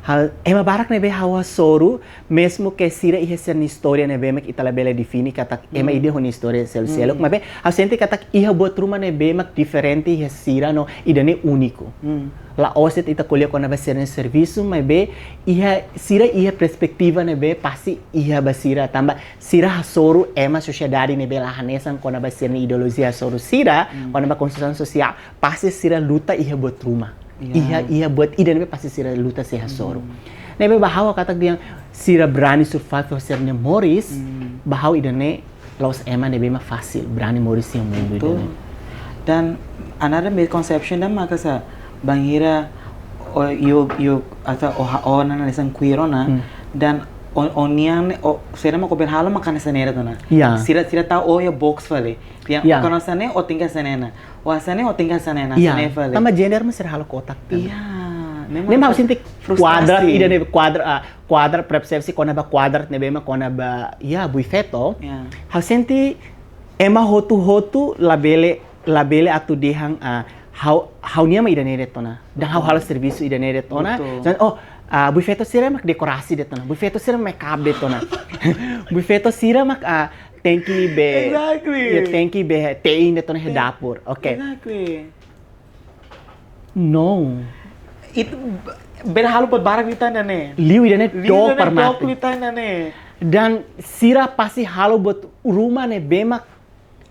Ha'u, ema barak ne'ebé ha'u hasoru, mezmu ke sira iha sira-nia istória ne'ebé mak ita labele define katak ema ida ho nia istória seluk-seluk, maibé ha'u sente katak iha buat ruma ne'ebé mak diferente iha sira no ida-ne'e úniku. La'ós de'it ita ko'alia kona-ba sira-nia servisu, maibé iha sira iha perspetiva ne'ebé pasti iha ba sira, tanba sira hasoru ema sosiedade ne'ebé la hanesan kona-ba sira-nia ideolojia, hasoru sira kona-ba konstrusaun sosiál, pasti sira luta iha buat ruma. Iha, iha buat ida ne'ebé pasti sira luta sei hasoru. Ne'ebé ba ha'u katak dehan sira brani survive ho sira-nia moris, ba ha'u ida-ne'e la'ós ema ne'ebé mak fasil brani moris iha mundu ida-ne'e. Dan another misconception ida maka sá, bainhira o, yu, yu, ata o, o, hanesan queer ona, dan o, o-nian ne'e, o, sira mak o bele halo mak hanesan ne'e de'it ona. Sira, sira tau o iha box fali. Dehan o hanesan ne'e, o tenke hanesan ne'e ona. O hanesan ne'e, o tenke hanesan ne'e ona, hanesan ne'e fali. Tanba gender mak sira halo kotak tan. Ne'e mak ha'u sente kuadrat ida-ne'e, kuadrat, ah, kuadrat persepsi kona-ba kuadrat ne'ebé mak kona-ba, ya, bui feto. Ha'u sente ema hotu-hotu labele, labele atu dehan, ah, ha'u, ha'u-nian mak ida-ne'e de'it ona. Dan ha'u halo servisu ida-ne'e de'it ona. Betul. Dan, oh, ah, bui feto sira mak dekorasi de'it ona. Bui feto sira make up de'it ona. Bui feto sira mak, ah, tenke be, ya, tenke be te'in de'it ona iha dapur. Oke. No. Ita bele halo buat barak liután ida-ne'e. Liu ida-ne'e dook para mate. Liután ida-ne'e. Dan sira pasti halo buat ruma ne'ebé mak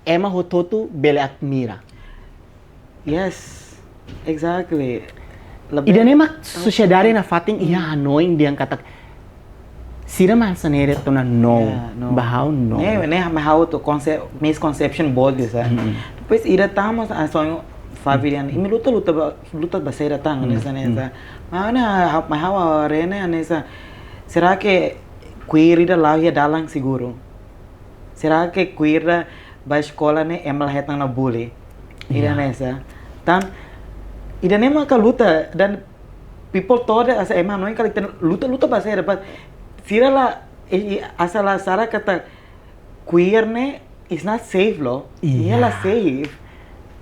ema hotu-hotu bele admira. Yes, exactly. Ida-ne'e mak sosiedade nafatin iha hanoin dehan katak sira mak hanesan ne'e de'it ona, no. Ba ha'u no. Ne'e, ne'e, ba ha'u atu conce-, misconception boot sá. Depois ida tan mós, ah, sonho Fabian, imi luta, luta ba, luta ba sira tan, hanesan ne'e sá. Mas ne'e, ah, ba ha'u haree ne'e, hanesan, será que queer ida la'o iha dalan seguru? Será que queer ida ba eskola ne'e ema la hetan ona bully? Ida-ne'e sá. Tan, ida-ne'e maka luta, dan people told us, ema hanoin katak ita luta, luta ba sira, but sira la, i, i, hanesan la sala katak queer ne'e is not safe loh. Nia la safe.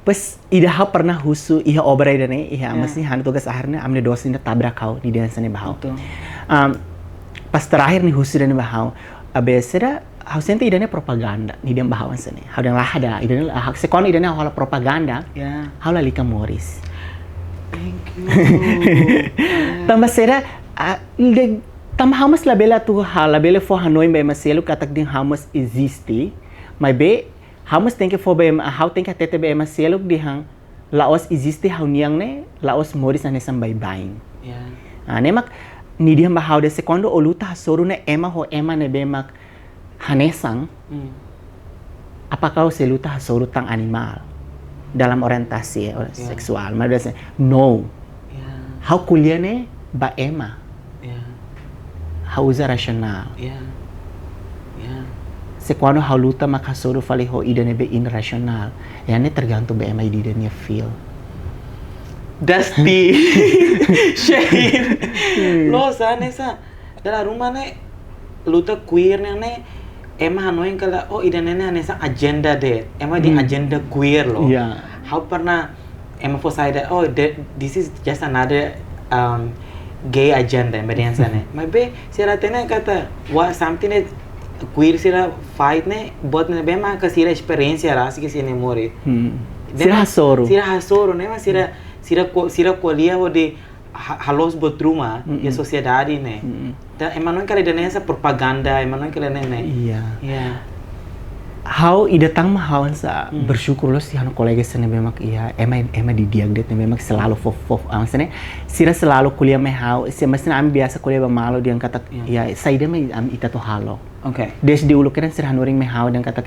Pas ida ha'u pernah husu iha obra ida-ne'e, iha ami-nia tugas akhir ne'e, ami-nia dosen ida tabrak ha'u, nia dehan hanesan ne'e ba ha'u. Pas terakhir nia husu ida-ne'e ba ha'u, abe sira, ha'u sente ida-ne'e propaganda, nia dehan ba ha'u hanesan ne'e. Ha'u dehan la ada, ida-ne'e la, ha'u, se kuandu ida-ne'e ha'u halo propaganda, ha'u lalika moris. Thank you. Tanba sira, ah, de, tanba ha'u mós labele atu, ha'u labele fó hanoin ba ema seluk katak dehan ha'u mós eziste, maibé ha'u mós tenke fó ba ema, ha'u tenke hatete ba ema seluk dehan la'ós eziste ha'u-nian ne'e, la'ós moris hanesan baibain. Ah, ne'e mak nia dehan ba ha'u dehan se kuandu o luta hasoru ne'e ema ho ema ne'ebé mak hanesan, apakah o sei luta hasoru tan animál dalam orientasi, eh, seksuál? Mas biasa, no. Ha'u ko'alia ne'e ba ema. Ha'u uza rasionál. Se kuandu ha'u luta mak hasoru fali ho ida ne'ebé irrasionál, ya ne'e tergantung ba ema ida-idak nia feel. Dusty. Shane. Loos, hanesan dala ruma ne'e luta queer ne'e, ne'e ema hanoin katak, oh, ida-ne'e ne'e hanesan agenda de'it. Ema dehan agenda queer loh. Ha'u pernah ema fó saida, oh, the, this is just another, um, gay agenda, ema dehan hanesan ne'e. Maibé sira hatene katak, wah, something that queer sira fight ne'e, buat ne'ebé maka sira esperiénsia rasik iha sira-nia moris. Sira hasoru. Sira hasoru, ne'e mak sira, sira ko-, sira ko'alia hodi ha-, haloos buat ruma iha sosiedade ne'e. Entaun ema hanoin katak ida-ne'e hanesan propaganda, ema hanoin katak ida-ne'e ne'e. Ha'u ida tan mak ha'u hanesan bersyukur loos iha ha'u-nia kolega sira ne'ebé mak iha, ema, ema didi'ak de'it ne'ebé mak selalu fó, fó, ah, hanesan ne'e, sira selalu ko'alia mai ha'u, se, hanesan ne'e ami biasa ko'alia ba malu dehan katak, ya, saida mak ami, ita atu halo. Desde uluk kedan sira hanorin mai ha'u dehan katak,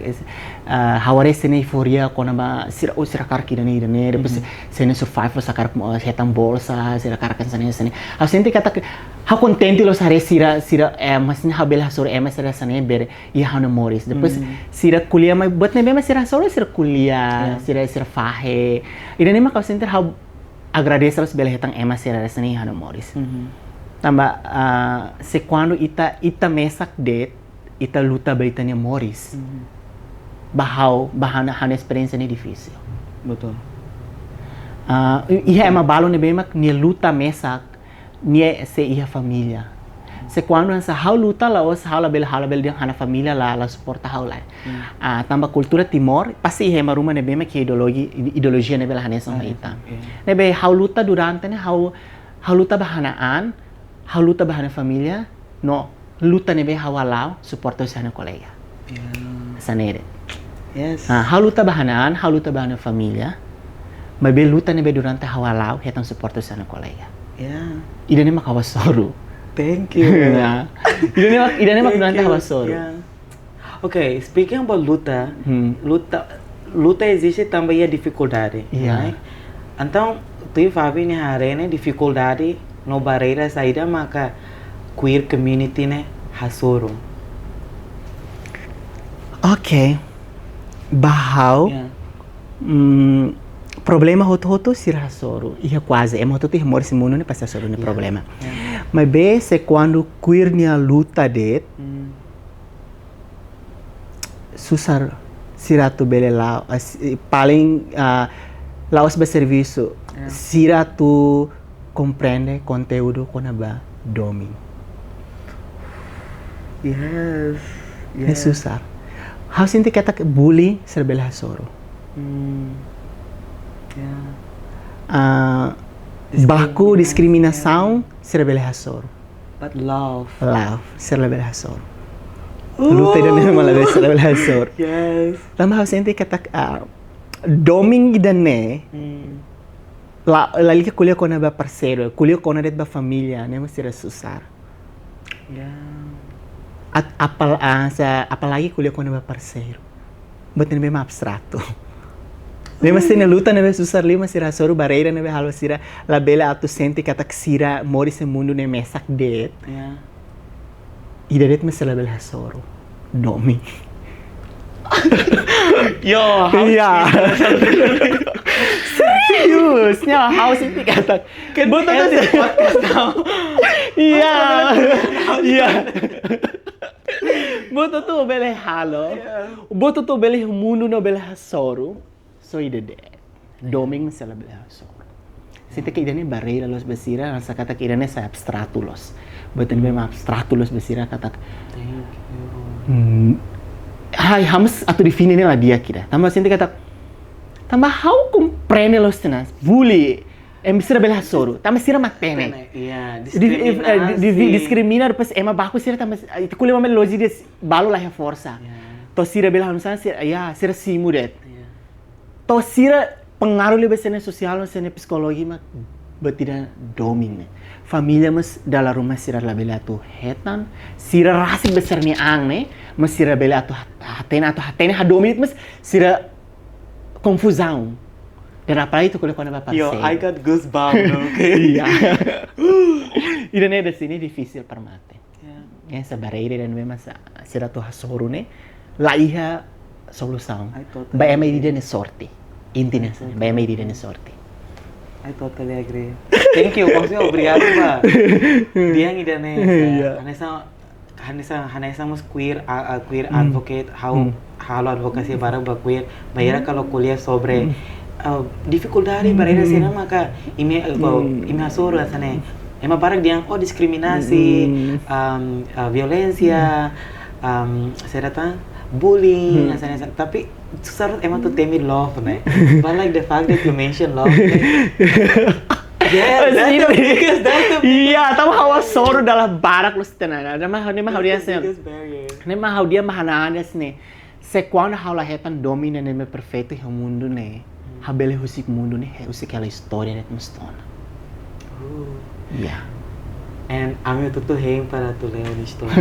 ah, ha'u haree sira-nia euforia kona-ba sira, oh, sira hakarak ida-ne'e, ida-ne'e, depois sira-nia survival, sira hakarak, oh, hetan bolsa, sira hakarak hanesan ne'e, hanesan ne'e. Ha'u sente katak, ha'u kontente loos haree sira, sira, eh, hanesan ne'e ha'u bele hasoru ema sira hanesan ne'e, bele iha ha'u-nia moris. Depois sira ko'alia mai buat ne'ebé mak sira hasoru, sira ko'alia, sira, sira fahe. Ida-ne'e mak ha'u sente ha'u agradese loos bele hetan ema sira hanesan ne'e iha ha'u-nia moris. Tanba, ah, se kuandu ita, ita mesak de'it, ita luta ba ita-nia moris. Ba ha'u, ba ha'u-nia, ha'u-nia esperiénsia ne'e difisil. Betul. Ah, i-, iha ema balu ne'ebé mak nia luta mesak, nia sei iha família. Se kuandu hanesan ha'u luta, la'ós ha'u labele, ha'u labele dehan ha'u-nia família la, la suporta ha'u lai. Ah, tanba kultura Timor, pasti iha ema ruma ne'ebé mak ideologi, ideolojia ne'ebé la hanesan ho ita. Ne'ebé ha'u luta durante ne'e, ha'u, ha'u luta ba ha'u-nia an, ha'u luta ba ha'u-nia família, no luta ne'ebé ha'u hala'o, suporta husi ha'u-nia kolega. Hanesan ne'e de'it. Yes. Ah, ha'u luta ba ha'u-nia an, ha'u luta ba ha'u-nia família. Maibé luta ne'ebé durante ha'u hala'o, hetan suporta husi ha'u-nia kolega. Ida-ne'e mak ha'u hasoru. Thank you. Ida-ne'e mak, ida-ne'e mak durante ha'u hasoru. Ok, speaking about luta, luta, luta eziste tanba iha difikuldade, right? Entaun, tuir Fabi nia haree ne'e, difikuldade no barreira saida maka queer community ne'e hasoru? Ok. Ba ha'u, mm, problema hotu-hotu sira hasoru. Iha kuaze, ema hotu-hotu iha moris mundu ne'e pasti hasoru nia problema. Maibé se kuandu queer nia luta de'it, susar sira atu bele la'o, ah, si-, paling, ah, la'ós ba servisu, sira atu komprende konteúdu kona-ba domin. Yes. Ne'e susar. Ha'u sente katak bullying sira bele hasoru. Ah, baku diskriminasaun sira bele hasoru. But love. Love, sira labele hasoru. Luta ida-ne'e mak labele, sira labele hasoru. Yes. Tanba ha'u sente katak, ah, domin ida-ne'e, la, lalika ko'alia kona-ba parseiru, ko'alia kona de'it ba família, ne'e mak sira susar. At-, apal-, ah, sa-, apalagi ko'alia kona-ba parseiru. Buat ne'ebé mak abstratu. Ne'e mak sira-nia luta ne'ebé susar liu mak sira hasoru, barreira ne'ebé halo sira labele atu sente katak sira moris iha mundu ne'e mesak de'it. Ida de'it mak sira labele hasoru. Domin. Yo, ha'u serius. Ne'e ha'u sente katak. Buat hotu-hotu. Iya. Iya. Buat hotu-hotu bele halo. Buat hotu-hotu bele mundu ne'e bele hasoru. Só ida de'it. Domin sira labele hasoru. Sente katak ida-ne'e barreira loos ba sira, hanesan katak ida-ne'e sai abstratu loos. Buat ne'ebé mak abstratu loos ba sira katak. Thank you. Hmm. Ha'u, ha'u mós atu define ne'e la di'ak ida. Tanba sente katak, tanba ha'u komprende loos tiha ona. Bullying. Ema sira bele hasoru. Tanba sira mak hatene. Hatene, iya, di-, eh, di-, di-, diskriminasi. Diskrimina, depois ema baku sira tanba, eh, ita ko'alia mak loos de'it, balu la iha forsa. Iya. To'o sira bele hanesan sira, ya, sira simu de'it. Iya. To'o sira pengaruh liu ba sira-nia sosiál, sira-nia psikologi mak buat ida domin ne'e. Família mós dala ruma sira labele atu hetan, sira rasik ba sira-nia an ne'e, mas sira bele atu hat-, hatene, atu hatene hadomi, mas sira konfuzaun. Dan apalagi ita ko'alia kona-ba parseiru. Yo, I got goosebumps, no, okay? Iya. Ida-ne'e ida-ne'e difisil para mate. Ya. Ya, hanesan barreira ida-ne'e mak sa-, sira atu hasoru ne'e, la iha solusaun. I totally agree. Ba ema ida-ne'e sorte. Intinya, I totally agree. Ba ema ida-ne'e sorte. I totally agree. Thank you, maksudnya obrigadu ba. Dia yang ida-ne'e, iya, hanesan, hanesan, hanesan mós queer, a, a, queer advocate, ha'u, halo advokasia barak ba queer. Bainhira kalau ko'alia sobre, eh, difikuldade, barreira sira maka imi, eh, imi hasoru hanesan ne'e. Ema barak dehan, oh, diskriminasi, em, eh, violénsia, em, sira dehan bullying, hanesan ne'e. Tapi susar ema atu temi love ne'e. But like the fact that you mention love ne'e. Yeah, that's the biggest, that's the biggest. Iya, tanba ha'u hasoru dala barak loos tiha ona. Ne'e mak, ne'e mak ha'u dehan hanesan ne'e. That's the biggest barrier. Ne'e mak ha'u dehan ba ha'u-nia an hanesan ne'e. Se kuandu ha'u la hetan domin ne'ebé perfeitu iha mundu ne'e, ha'u bele husik mundu ne'e, husik hela istória de'it mós to'o ona. Oh. Iya. And ami hotu-hotu hein para atu lee ha'u-nia istória.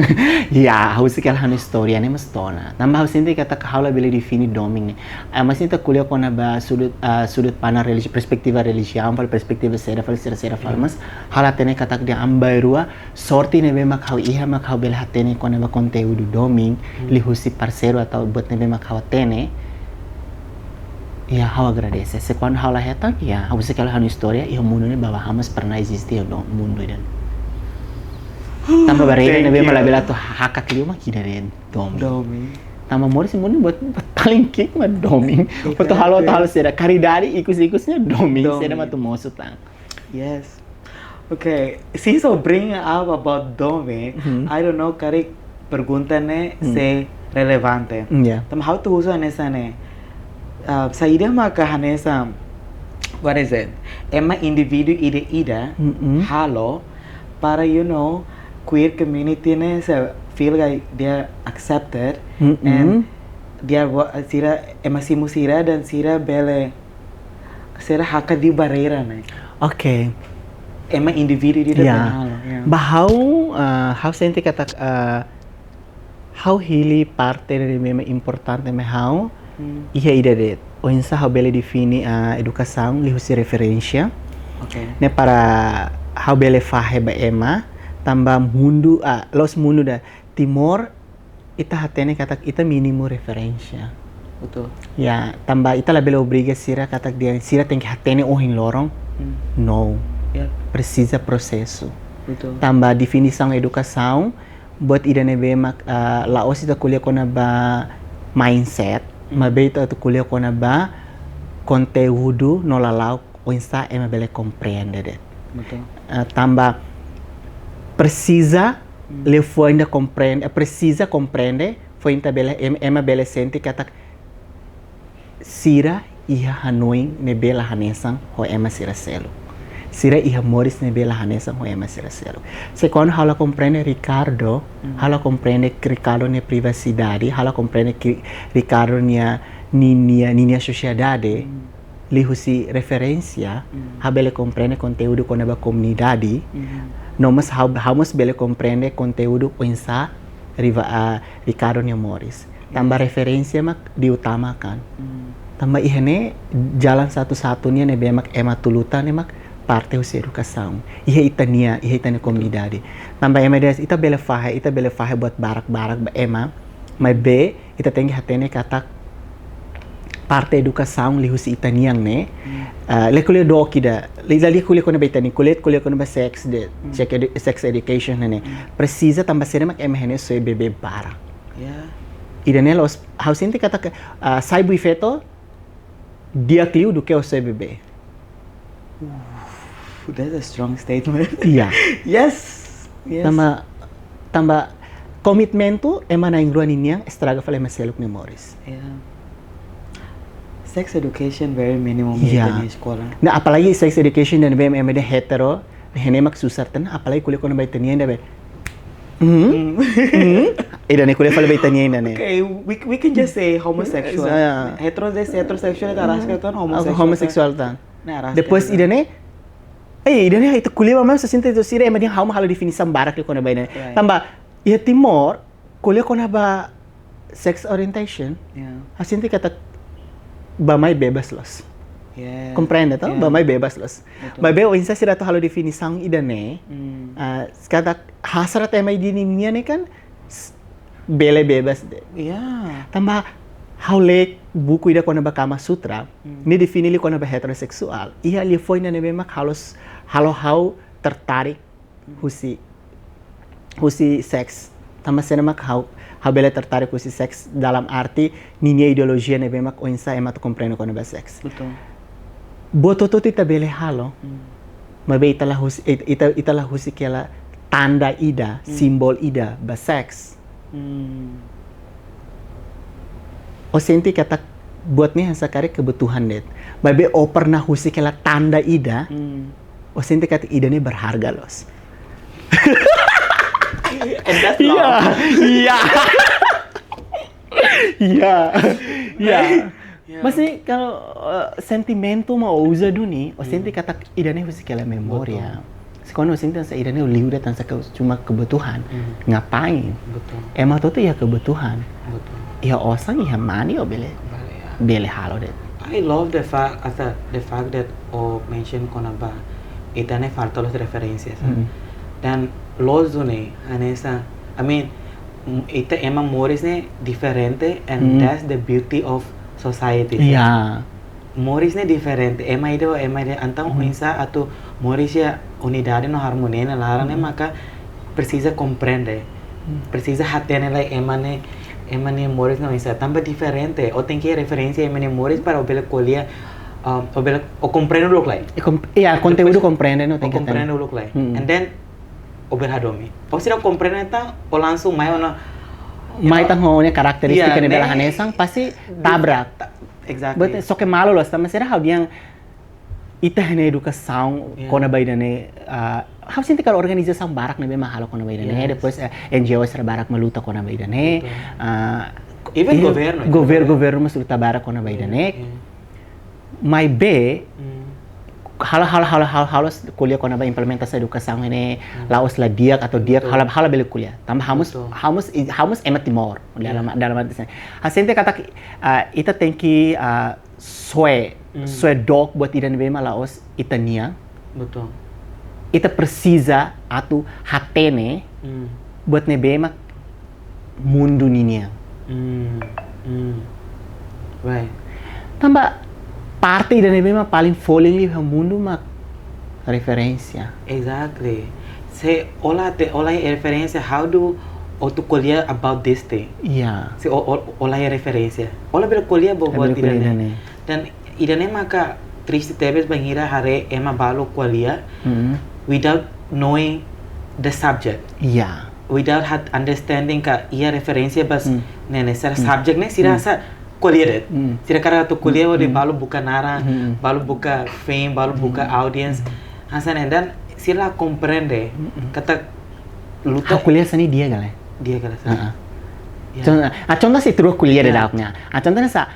Iya, ha'u husik hela ha'u-nia istória ne'e mós to'o ona. Tanba ha'u sente katak ha'u labele define domin ne'e. Ah, mas ita ko'alia kona-ba sudut, ah, sudut pandang religi-, perspetiva relijiaun, fali perspetiva sira, fali sira, sira, fali, mas ha'u la hatene katak dehan ami bainrua, sorte ne'ebé mak ha'u iha, mak ha'u bele hatene kona-ba konteúdu domin, liuhusi parseiru atau buat ne'ebé mak ha'u hatene. Ya, ha'u agradese. Se kuandu ha'u la hetan, ya, ha'u husik hela ha'u-nia istória, iha mundu ne'e baibain mós pernah eziste iha do-, mundu ida-ne'e. Tanba barreira ne'ebé mak labele atu hakat liu mak ida-ne'e domin. Domin. Tanba moris iha mundu buat, buat paling ki'ik mak domin. Exactly. Atu halo, atu halo saida. Karidade, ikus-ikusnya domin. Domin. Saida mak atu mosu tan. Yes. Okay, since you bring up about Dome, Mhm. I don't know karik pergunta ne'e Hmm. sei relevante. Mm, yeah. Tanba ha'u atu husu hanesan ne'e. Uh, saida maka hanesan, what is it? Ema indivíduu ida-ida Mm-mm. halo para, you know, queer community ne'e sei feel like they are accepted Mm-mm. and they are wa- sira ema simu sira dan sira bele sira hakat liu barreira ne'e. Okay. Ema indivíduu ida-ida Ya. bele halo. Ya. Ba ha'u, ah, ha'u sente katak, ah, ha'u hili parte ne'ebé mak importante mai ha'u, Hmm. iha ida de'it. Oinsá ha'u bele define, ah, edukasaun liuhusi referénsia. Okay. Ne'e para ha'u bele fahe ba ema, tanba mundu, ah, la'ós mundu ida, Timor, ita hatene katak ita mínimu referénsia. Betul. Ya, tanba ita labele obriga sira katak dehan sira tenke hatene ohin loron. Hmm. No. Ya. Presiza prosesu. Betul. Tanba definisaun edukasaun, buat ida ne'ebé mak, ah, la'ós ita ko'alia kona-ba mindset, Hmm. maibé ita atu ko'alia kona-ba konteúdu no lala'ok oinsá ema bele komprende de'it. Betul. Ah, tanba presiza Hmm. liafuan ida komprende, eh, presiza komprende, foin ita bele, em- ema bele sente katak sira iha hanoin ne'ebé la hanesan ho ema sira seluk. Sira iha moris ne'ebé la hanesan ho ema sira seluk. Se kuandu ha'u la komprende Ricardo, Hmm. ha'u la komprende Ricardo nia privasidade, ha'u la komprende ki- Ricardo nia, ninia, ninia sosiedade, Hmm. liuhusi referénsia, Hmm. ha'u bele komprende konteúdu kona-ba komunidade, Hmm. no mós ha'u, ha'u mós bele komprende konteúdu oinsá riva, ah, Ricardo nia moris. Tanba Hmm. referénsia mak diutamakan. Hmm. Tanba iha ne'e jalan satu-satunya ne'ebé mak ema atu luta ne'e mak parte husi edukasaun. Iha ita-nia, iha ita-nia komunidade. Tanba ema dehan ita bele fahe, ita bele fahe buat barak-barak ba ema, maibé ita tenke hatene katak parte edukasaun liuhusi ita-nian ne'e. Hmm. Ah, la ko'alia dook ida, la, la ko'alia kona-ba ita-nian, ko'alia, ko'alia kona-ba sex de, Hmm. sex edu-, sex education ne'e. Hmm. Presiza tanba sira mak ema iha ne'e soe bebé barak. Ya. Ida-ne'e la'ós, ha'u sente katak, ah, sai bui feto di'ak liu duké ó soe bebé. Oof, that's a strong statement. Iya. Yes. Yes. Tanba, tanba komitmentu ema na'in-rua ninian estraga fali ema seluk nia moris. Ya. Sex education very minimum Iya. iha ita-nia eskola. Nah, apalagi sex education ida-ne'ebé ema dehan hetero, ne'e mak susar tan, apalagi ko'alia kona-ba ita-nian ida be. Hmm? Hmm. Hmm? Ida-ne'e ko'alia fali ba ita-nian ida-ne'e. Okay, we, we can just say homosexual. Ya. Hetero, heterosexual tan, homoseksual. Homoseksual tan. Nah, rasisme Depois tan. Ida-ne'e, eh, ida-ne'e ita ko'alia ba, mas sente tu sira ema dehan ha'u mak halo definisaun barak liu kona-ba ida-ne'e. Right. Tanba iha Timor, ko'alia kona-ba sex orientation, Ya. ha'u sente katak bá-mai bebas loos. Yeah. Komprende, to? Yeah. Bá-mai bebas loos. Betul. Maibé oinsá sira atu halo definisaun ida-ne'e, Hmm. ah, katak hasrat ema ida-ne'e nian ne'e kan s- bele bebas de'it. Ya. Tanba ha'u lee buku ida kona-ba Kama Sutra, Hmm. nia define liu kona-ba heteroseksuál. Iha liafuan ida-ne'ebé mak halo s- halo ha'u tertarik husi, husi seks. Tanba sira mak ha'u, ha'u bele tertarik husi seks dalam arti ninia ideolojia ne'ebé mak oinsá ema atu komprende kona-ba seks. Betul. Buat hotu-hotu ita bele halo. Hmm. Maibé ita la husi, it- ita, ita la husik hela tanda ida, Hmm. símbolu ida ba seks. Hmm. Ó sente katak buat ne'e hanesan karik kebutuhan de'it. Maibé ó pernah husik hela tanda ida, Hmm. ó sente katak ida-ne'e berharga loos. And that's Iya, love. iya. Iya. Iya. Ya. Mas ne'e kalau, eh, sentimentu mak ó uza duni, ó sente Hmm. katak ida-ne'e husik hela memória. Betul. Se kuandu ó sente hanesan ida-ne'e liu de'it hanesan ke- cuma kebutuhan. Hmm. Ngapain? Betul. Ema hotu-hotu iha kebutuhan. Betul. Iha osan, iha mane ó bele, Bale ya. bele halo de'it. I love the fact, asa, the fact that ó mention kona-ba ita-nia falta loos referénsia. Hmm. Dan loos duni, hanesan, I mean, m- ita ema moris ne'e diferente and Hmm. that's the beauty of society. Ya. Moris ne'e diferente, ema ida, ema ida, entaun Hmm. oinsá atu moris iha unidade no harmonia nia laran ne'e Hmm. maka presiza komprende. Hmm. Presiza hatene lai ema ne'e, ema nia moris ne'e oinsá. Tanba diferente, ó tenke referénsia ema nia moris para ó bele ko'alia um, o bele, o komprende uluk lai. E kom- Ya, konteúdu Depois, komprende no o tenke komprende uluk lai. Hmm. And then o bele hadomi. O sira komprende tan, o langsung mai ona, you Mai know, tan ho nia karakterístika Yeah, ne'ebé la ne'e- hanesan, pasti tabrak. Ta- Exactly. But só ke malu loos, tanba sira ha'u dehan ita-nia edukasaun Yeah. kona-ba ida-ne'e, ah, ha'u sente katak organizasaun barak ne'ebé mak halo kona-ba ida-ne'e, Yes. depois, eh, N G Os sira barak mak luta kona-ba ida-ne'e. Betul. Ah, Even iya, governu, gover- governu. Governu mós luta barak kona-ba ida-ne'e. Yeah. Maibé, Hmm. halo, halo, halo, halo, halo ko'alia kona-ba implementasaun edukasaun ne'e, la'ós la di'ak atau di'ak, Betul. halo, halo bele ko'alia. Tanba ha'u mós, Betul. ha'u mós, ha'u mós ema Timor, Yeah. dalam, dalam arti sini. Ha'u sente katak, ah, ita tenke, ah, soe, Mm. soe dook buat ida ne'ebé mak la'ós ita-nian. Betul. Ita presiza atu hatene Hmm. buat ne'ebé mak mundu ninian. Hmm. Hmm. Right. Tanba parte ida ne'ebé mak paling folin liu iha mundu mak referénsia. Exactly. Se o la hatene, o la iha referénsia, how do o atu ko'alia about this thing? Iya. Se o, o, o la iha referénsia, o la bele ko'alia ba La buat bele ko'alia ida-ne'e. ida-ne'e. Dan ida-ne'e maka triste tebes bainhira haree ema balu ko'alia Mm-mm. without knowing the subject. Iya. Without had understanding ka iha referénsia ba Hmm. ne'e, ne'e sira Hmm. subject ne'e sira Hmm. sa ko'alia de'it. Hmm. Sira hakarak atu ko'alia hodi Hmm. balu buka naran, Hmm. balu buka fame, balu buka audience. Hanesan ne'e, dan sira la komprende Hmm. katak luta Ha'u ko'alia hanesan ne'e di'ak ka lae. Di'ak ka lae sa. Heeh. Ya. Contoh, ah, contoh se ita rua ko'alia Ya. daudaun ne'e. Ah, contoh ne'e sa,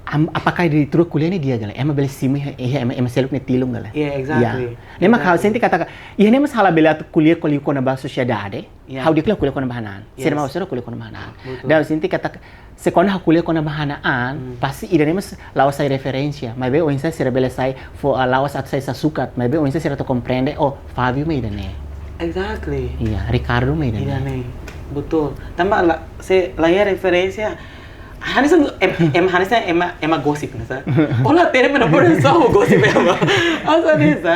am, apakah ita rua ko'alia ne'e di'ak ka lae? Ema bele simu iha, iha ema, ema seluk nia tilun ka lae? Ya, exactly. Ya. Ne'e mak ha'u Exactly. sente katak, iha ne'e mós ha'u labele atu ko'alia, ko'alia kona-ba sosiedade. Ya. Ha'u di'ak ko'alia kona-ba hanesan. Sira Yes. mak sira ko'alia kona-ba hanesan. Betul. Dan ha'u sente katak, se kuandu ha'u ko'alia kona-ba hanesan, Hmm. pasti ida-ne'e mós la'ós sai referénsia. Maibé oinsá sira bele sai fó, ah, la'ós atu sai sasukat. Maibé oinsá sira atu komprende, oh, Fabio mak ida-ne'e. Exactly. Iya, Ricardo mak ida-ne'e. Ida-ne'e. Betul. Tanba la, se la iha referénsia, hanesan em, em, hanesan ema, ema gosip ne'e sa. O la hatene mena por eso gosip ema. Hanesan ne'e sa.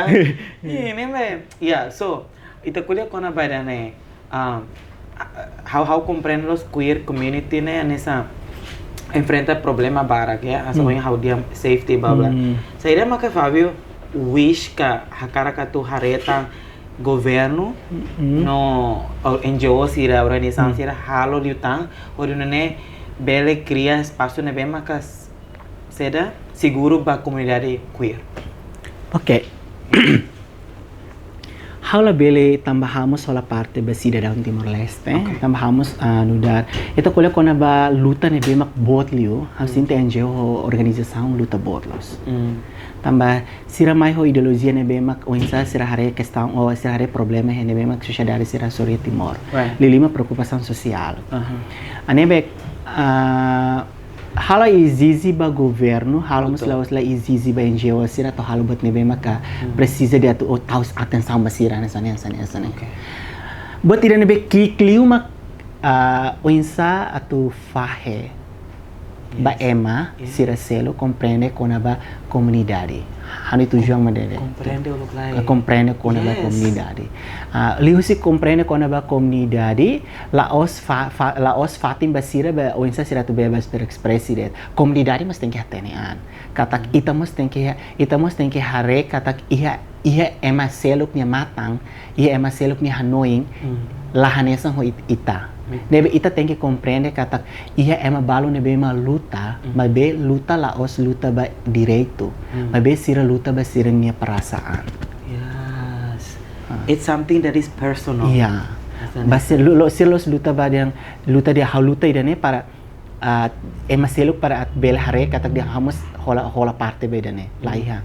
Ida-ne'e mak. Ya, so, ita ko'alia kona-ba ida-ne'e, ah, ha'u, ha'u komprende loos queer community ne'e hanesan enfrenta problema barak ya, hanesan Hmm. ohin ha'u dehan safety bla bla. Hmm. Saida maka Fabio wish ka hakarak atu haree tan governu Hmm. no, o N G O sira, organizasaun Hmm. sira halo liután hodi nune'e bele kria espasu ne'ebé maka s-, saida, seguru ba komunidade queer. Oke. Ha'u labele tanba ha'u mós hola parte ba sidadaun Timor-Leste, Oke. tanba ha'u mós, ah, nu'udar. Ita ko'alia kona-ba luta ne'ebé mak boot liu, ha'u sente N G O ho organizasaun luta boot loos. Hmm. Tanba sira mai ho ideolojia ne'ebé mak oinsá sira haree kestaun, ou sira haree problema ne'ebé mak sosiedade sira hasoru iha Timor. Right. Liuliu mak preokupasaun sosiál. Aha. Ah, ne'ebé, ah, ha'u la ezije ba governu, ha'u mós Betul. la'ós la ezije ba N G O sira atu halo buat ne'ebé maka Hmm. presiza de'it atu, oh, tau atensaun ba sira, hanesan ne'e, hanesan ne'e, hanesan ne'e. Oke. Buat ida ne'ebé ki'ik liu mak, ah, oinsá atu fahe ba Yes. ema Yes. sira seluk komprende kona-ba komunidade. Ha'u-nia tujuan mak ida-ne'e. Komprende uluk lai. Komprende kona-ba Yes. komunidade. Ah, liuhusi komprende kona-ba komunidade, la'ós fa-, fa-, la'ós fatin ba sira ba oinsá sira atu bebas berekspresi de'it. Komunidade mós tenke hatene an. Katak ita mós tenke, ita mós tenke haree katak iha, iha ema seluk nia matan, iha ema seluk nia hanoin, Hmm. la hanesan ho it-, ita. Betul. Ne'ebé ita tenke komprende katak iha ema balu ne'ebé mak luta, Hmm. maibé luta la'ós luta ba direitu. Hmm. Maibé sira luta ba sira-nia perasaan. Yes. Ah. It's something that is personal. Iya. Personal. Ba sira lu-, lu-, sira la'ós luta ba dehan, luta dehan ha'u luta ida-ne'e para, ah, ema seluk para atu bele haree katak dehan ha'u mós hola, hola parte ba ida-ne'e. Laiha.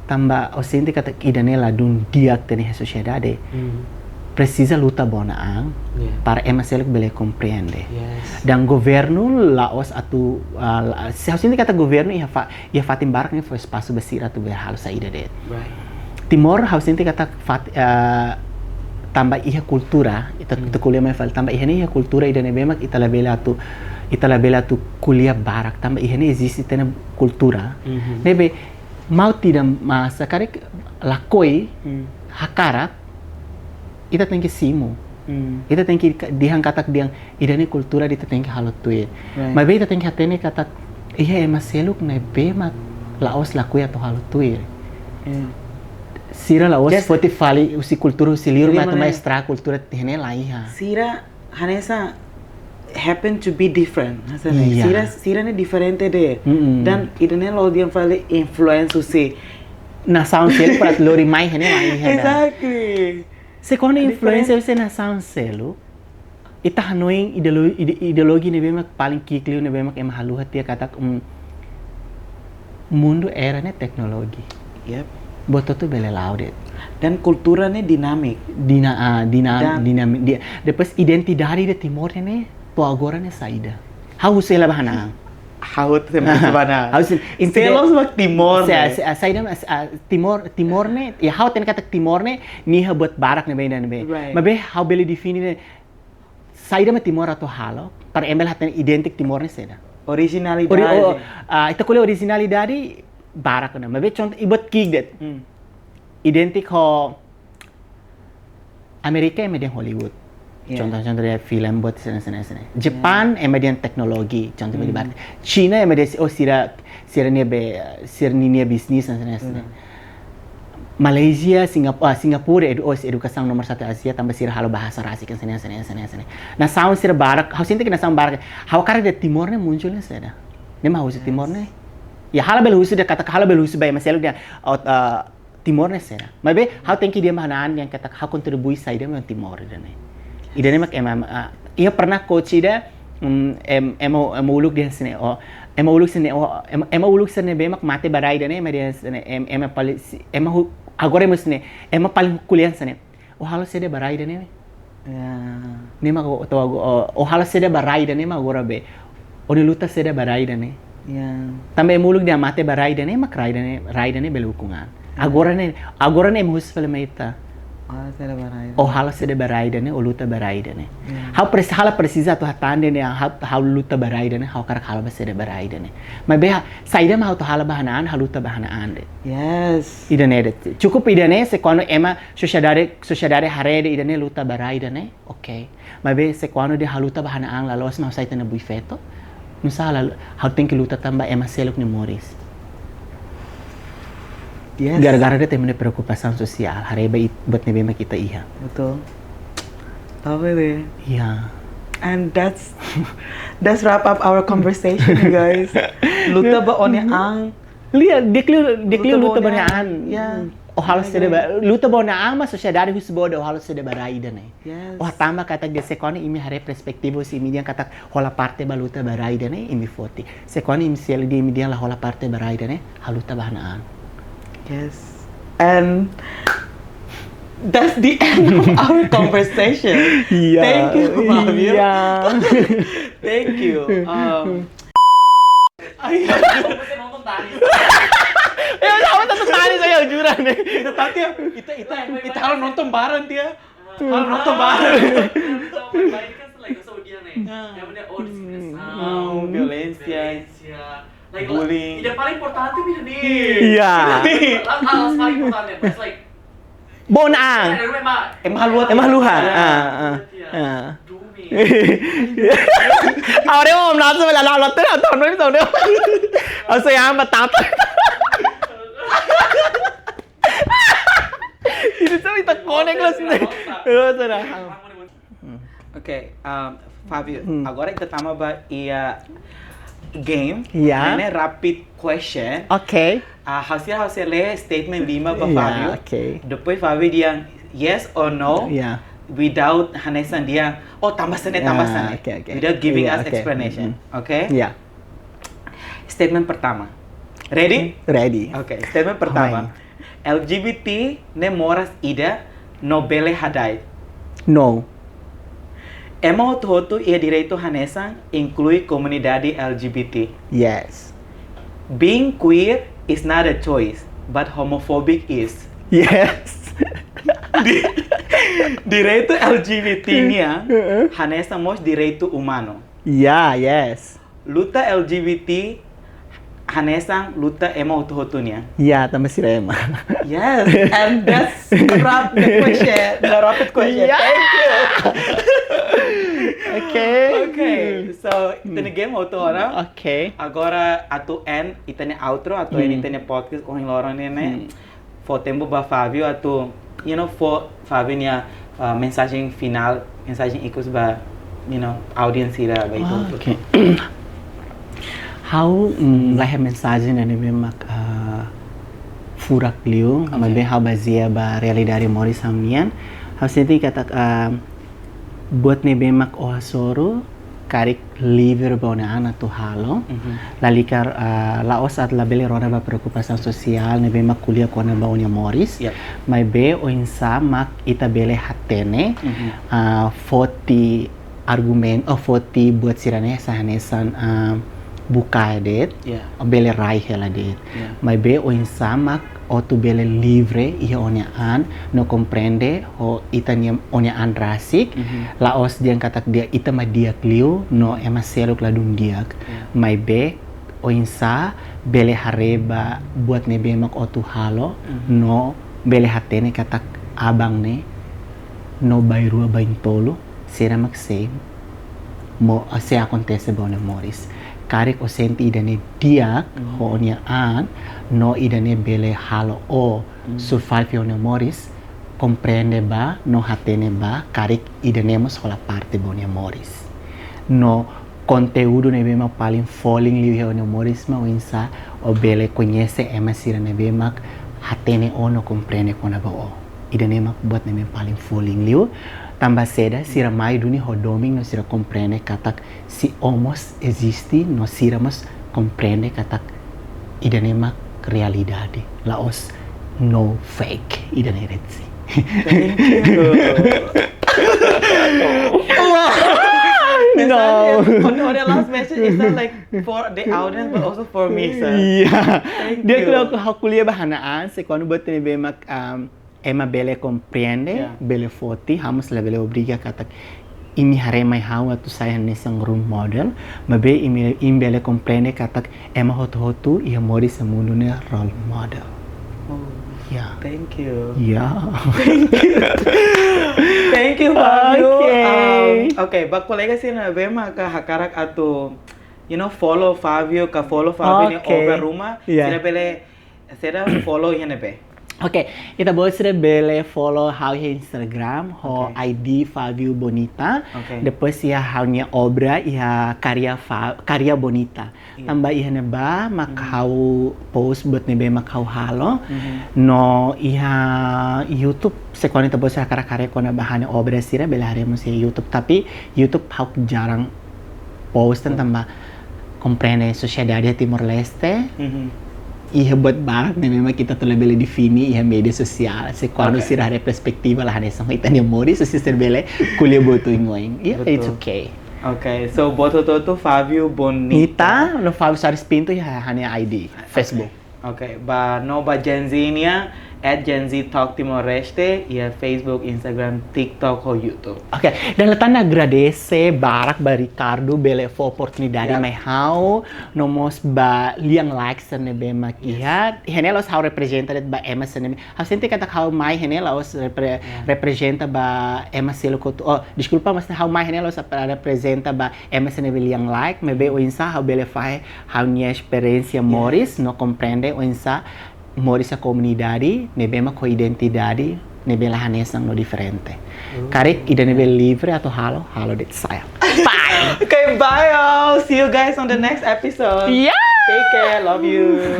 Tanba ha'u sente katak ida-ne'e ladún di'ak tiha ona iha sosiedade. Hmm. Presiza luta ba ona an Yeah. para ema seluk bele komprende. Yes. Dan governu la'ós atu, ah, la-, se ha'u sente katak governu iha fa-, iha fatin barak ne'e fó espasu ba sira atu bele halo saida de'it. Right. Timor ha'u sente katak fat-, ah, tanba iha kultura, ita, Hmm. ita ko'alia mai fali, tanba iha ne'e iha kultura ida ne'ebé mak ita labele atu, ita labele atu ko'alia barak, tanba iha ne'e eziste tiha ona kultura. Mhm. Ne'ebé maun ida mak hakarak lakohi, Hmm. hakarak, ita tenke simu. Hmm. Ita tenke ka-, dehan katak dehan, ida-ne'e kultura ita tenke halo tuir. Right. Maibé ita tenke hatene katak iha ema seluk ne'ebé mak La'ós lakohi atu halo tuir. Sira la'ós foti fali husi kultura husi liur, mak atu mai estraga kultura tiha ne'e, laiha. Sira hanesan happen to be different, hanesan ne'e. Sira, sira ne'e diferente de'it. Dan ida-ne'e la'ós dehan fali influence husi nasaun seluk para lori mai iha ne'e, laiha. Exactly. Se kuandu influence husi nasaun seluk, ita hanoin ideolo-, ide-, ideologi ne'ebé mak paling ki'ik liu, ne'ebé mak ema haluha tiha katak, mm, mundu era ne'e teknologi. Yep. Buat hotu bele la'o de'it. Dan kultura ne'e dinamik. Dina-, ah, dina-, dinamik. Depois identidade de Timor ne'e to'o agora ne'e saida? Ha'u husu hela ba hanesan. Ha'u husu hela ba hanesan. Ha'u husu, se loos mak Timor ne'e, se, se, saida mak, ah, Timor, Timor ne'e, ya ha'u hatene katak Timor ne'e, nia iha buat barak ne'ebé, ne'ebé. Right. Maibé ha'u bele define ne'e, saida mak Timor atu halo, para ema bele hatene identik Timor ne'e saida. Originality. Ori-, oh, ah, ita ko'alia originality barak ona. Maibé contoh, iha buat ki'ik de'it. Identik ho Amérika ema dehan Hollywood. Contoh, contoh dehan film buat sira, sira, sira. Japán ema dehan teknologi, contoh beli barak. Cina ema dehan, oh, sira, sira-nia be, sira-nia bisnis, sira, sira. Malaysia, Singap-, ah, Singapura edu-, oh, edukasaun nomor satu Asia, tanba sira halo bahasa rasik, sira, sira, sira, sira. Nasaun sira barak, ha'u sente katak nasaun barak. Ha'u hakarak dehan Timor ne'e muncul ne'e saida. Ne'e mak husu Timor ne'e. Ya, ha'u la bele husu dehan katak, ha'u la bele husu ba ema seluk dehan, oh, ah, Timor ne'e saida. Maibé ha'u tenke dehan ba hanesan dehan katak ha'u kontribui saida ba Timor ida-ne'e. Ida-ne'e mak ema, ah, iha pernah coach ida, mm, em-, ema, ema uluk dehan hanesan ne'e, oh, ema uluk hanesan ne'e, oh, ema, ema uluk hanesan ne'ebé mak mate ba rai ida-ne'e, ema dehan hanesan ne'e, em-, ema paling si-, ema hu-, agora ema hanesan ne'e, ema paling ko'alia hanesan ne'e. Oh, halo saida ba rai ida-ne'e. Ya. Ne'e mak oh, to'o agora, oh, oh, halo saida ba rai ida-ne'e mak agora be. Oh, ne'e luta saida ba rai ida-ne'e. Ya. Tanba ema uluk dehan mate ba rai ida-ne'e, mak rai ida-ne'e, rai ida-ne'e bele ukun an. Ya. Agora ne'e, agora ne'e ema husu fali mai ita. Oh, halo saida ba rai ida-ne'e. Oh, halo saida ba rai ida-nee, oh, luta ba rai ida-ne'e. Ya. Ha'u presi-, ha'u la presiza atu hatán dehan, ha'u, ha'u luta ba rai ida-ne'e, ha'u hakarak halo ba saida ba rai ida-ne'e. Maibé ha'u, saida mak ha'u atu halo ba hanesan an, ha'u luta ba hanesan an de'it. Yes. Ida-ne'e de'it. Cukup ida-ne'e, se kuandu ema sosiedade, sosiedade haree dehan ida-ne'e luta ba rai ida-ne'e, oke. Maibé se kuandu dehan ha'u luta ba hanesan an, la loos mak ha'u sai tiha ona buifeto. Nusá halo, ha'u tenke luta tanba ema seluk nia moris. Yes. Gara-gara de'it ema nia preokupasaun sosiál, haree ba it-, buat ne'ebé mak ita iha. Betul. Tahu deh. Ya. And that's, that's wrap up our conversation, you guys. Luta ba ó-nia an. Lia, di'ak liu, di'ak liu luta ba ó-nia an. Ya. Oh, halo saida ba, luta ba ó-nia an, mas sosiedade husu ba ó dehan halo saida ba rai ida-ne'e. Yes. Oh, tanba katak dehan se kuandu imi haree perspetiva husi imi dehan katak hola parte ba luta ba rai ida-ne'e, imi foti. Se kuandu imi selu dehan imi dehan la hola parte ba rai ida-ne'e, ha'u luta ba hanesan an. Yes. And that's the end of our conversation. Iya. Thank you, Fabio. Iya. Thank you. Um, Ai, Você não tá nisso. Eu já vou estar nisso aí, eu juro, né? Ita tadi ya, ita, ita, ita halo nonton bareng tiha. Halo nonton bareng. Yang tahu kan baik kan selain Saudi nih. Yang punya, oh, diskriminasaun, violénsia, bullying. Ida paling importante nih. Iya. Hal paling importante, mas like, Ba ó-nia an. Ema haluha. Ema haluha. Ah, ah, ah. Agora eu vou lá, lá, lá, lá, tem, tem, não, não, não. Eu sei, ah, mas tá. Ini tuh ita konek lah sini. Oke, um, Fabio, agora ita tama ba iha game. Ya. Ne'e rapid question. Oke. Ah, ha'u sei, ha'u sei lee statement lima ba Fabio. Oke. Depois Fabio dehan yes or no. Ya. Without hanesan dehan, oh, tanba sá ne'e, tanba sá ne'e. Oke, oke. Without giving us explanation. Oke? Ya. Statement pertama. Ready? Ready. Oke, statement pertama. L G B T ne'e moras ida no bele hada'et. No. Ema hotu-hotu iha direitu hanesan, inklui komunidade L G B T. Yes. Being queer is not a choice, but homophobic is. Yes. Di-, direitu L G B T nian hanesan mós direitu umanu. Yeah, yes. Luta L G B T hanesan luta ema hotu-hotu nian. Ya, tanba sira ema. Yes, and that's wrap the question, the rapid question. Yeah. Thank you. Okay. Okay. So, ita-nia game hotu ona. Oke. Agora atu end ita-nia outro, atu end ita-nia podcast ohin loron ne'e ne'e. Fó tempu ba Fabio atu, you know, fó Fabio nia uh, mensajen finál, mensajen ikus ba, you know, audiens sira ba itu. Ah, oke. Ha'u, mm, la iha mensajen ne'ebé mak, ah, furak liu, maibé ha'u bazeia ba realidade moris ha'u-nian. Ha'u sente katak, ah, buat ne'ebé mak ó hasoru, karik livre ba ó-nia an atu halo. Lalika, ah, la'ós atu labele rona ba preokupasaun sosiál ne'ebé mak ko'alia kona-ba ó-nia moris. Yep. Maibé oinsá mak ita bele hatene, ah, foti argumentu, oh, foti buat sira-ne'e sai hanesan, ah, bukae de'it, Yeah. bele rai hela de'it. Yeah. Maibé oinsá mak ó atu bele livre iha ó-nia an, no komprende ho ita-nia, ó-nia an rasik, la'ós dehan katak dehan ita mak di'ak liu, no ema seluk ladún di'ak. Yeah. Maibé oinsá bele haree ba buat ne'ebé mak ó atu halo, no bele hatene katak aban ne'e, no bainrua baintolu, sira mak sei mo, sei akontese ba ó-nia moris. Karik ó sente ida-ne'e di'ak ho ó-nia an, no ida-ne'e bele halo ó survive ó-nia moris, komprende ba, no hatene ba, karik ida-ne'e mós hola parte ba ó-nia moris. No konteúdu ne'ebé mak paling folin liu iha ó-nia moris mak oinsá ó bele koñese ema sira ne'ebé mak hatene ó no komprende kona-ba ó. Ida-ne'e mak buat ne'ebé mak paling folin liu. Tanba saida, sira mai duni ho domin no sira komprende katak sei ó mós eziste, no sira mós komprende katak ida-ne'e mak realidade. La'ós no fake, ida-ne'e de'it. Thank you. No. On, on the last message, is that like for the audience but also for me, sir? Yeah. Thank Dia you. kalau aku, aku lihat bahana an, se kuandu buat ne'ebé mak, um, ema bele komprende, Yeah. bele foti, ha'u mós labele obriga katak imi haree mai ha'u atu sai hanesan role model, maibé imi, imi bele komprende katak ema hotu-hotu iha moris iha mundu ne'e role model. Oh, Yeah. thank you. Yeah. Thank you, Fabio. Okay. Um, okay, ba kolega sira ne'ebé mak hakarak atu, you know, follow Fabio, ka follow Fabio nia Okay. obra ruma, Yeah. sira bele, sira follow iha ne'ebé? Oke, ita-boot sira bele follow ha'u iha Instagram, ho Okay. I D Fabio Bonita. Okay. Depois iha ha'u-nia obra, iha karya Fa-, karya Bonita. Iya. Tanba iha ne'ebá mak ha'u post buat ne'ebé mak ha'u halo. No iha YouTube, se kuandu ita-boot sira hakarak haree kona-ba ha'u-nia obra sira, bele haree mós iha YouTube. Tapi YouTube ha'u jarang post, tanba komprende sosiedade Timor-Leste. Mhm. Iha buat barak ne'ebé mak ita atu labele define iha média sosiál. Se kuandu Oke. sira haree perspektiva la hanesan ita-nia moris, se sira bele ko'alia buat oioin. Yeah, it's Betul. Okay. Okay, so buat hotu-hotu Fabio Bonita. Nita, no Fabio Soares Pinto iha ha'u-nia I D, Facebook. Okay, ba no ba Gen Z nian, at Gen Z Talk Timor-Leste, iha Facebook, Instagram, TikTok, ho YouTube. Oke, dala ida tan agradese barak ba Ricardo bele fó oportunidade Ya. mai ha'u, no mós ba Lian Like sira ne'ebé mak iha. Iha ne'e la'ós ha'u reprezenta de'it ba ema sira ne'ebé. Ha'u sente katak ha'u mai iha ne'e la'ós repre-, reprezenta ba ema seluk hotu. Oh, deskulpa, mas ha'u mai iha ne'e la'ós para reprezenta ba ema sira ne'ebé Lian Like, maibé oinsá ha'u bele fahe ha'u-nia esperiénsia moris, no komprende oinsá moris iha komunidade ne'ebé mak ho identidade ne'ebé la hanesan no diferente. Karik ida ne'ebé livre atu halo, halo de'it, sayang. Bye. Okay, bye all. See you guys on the next episode. Yeah. Take care. Love you.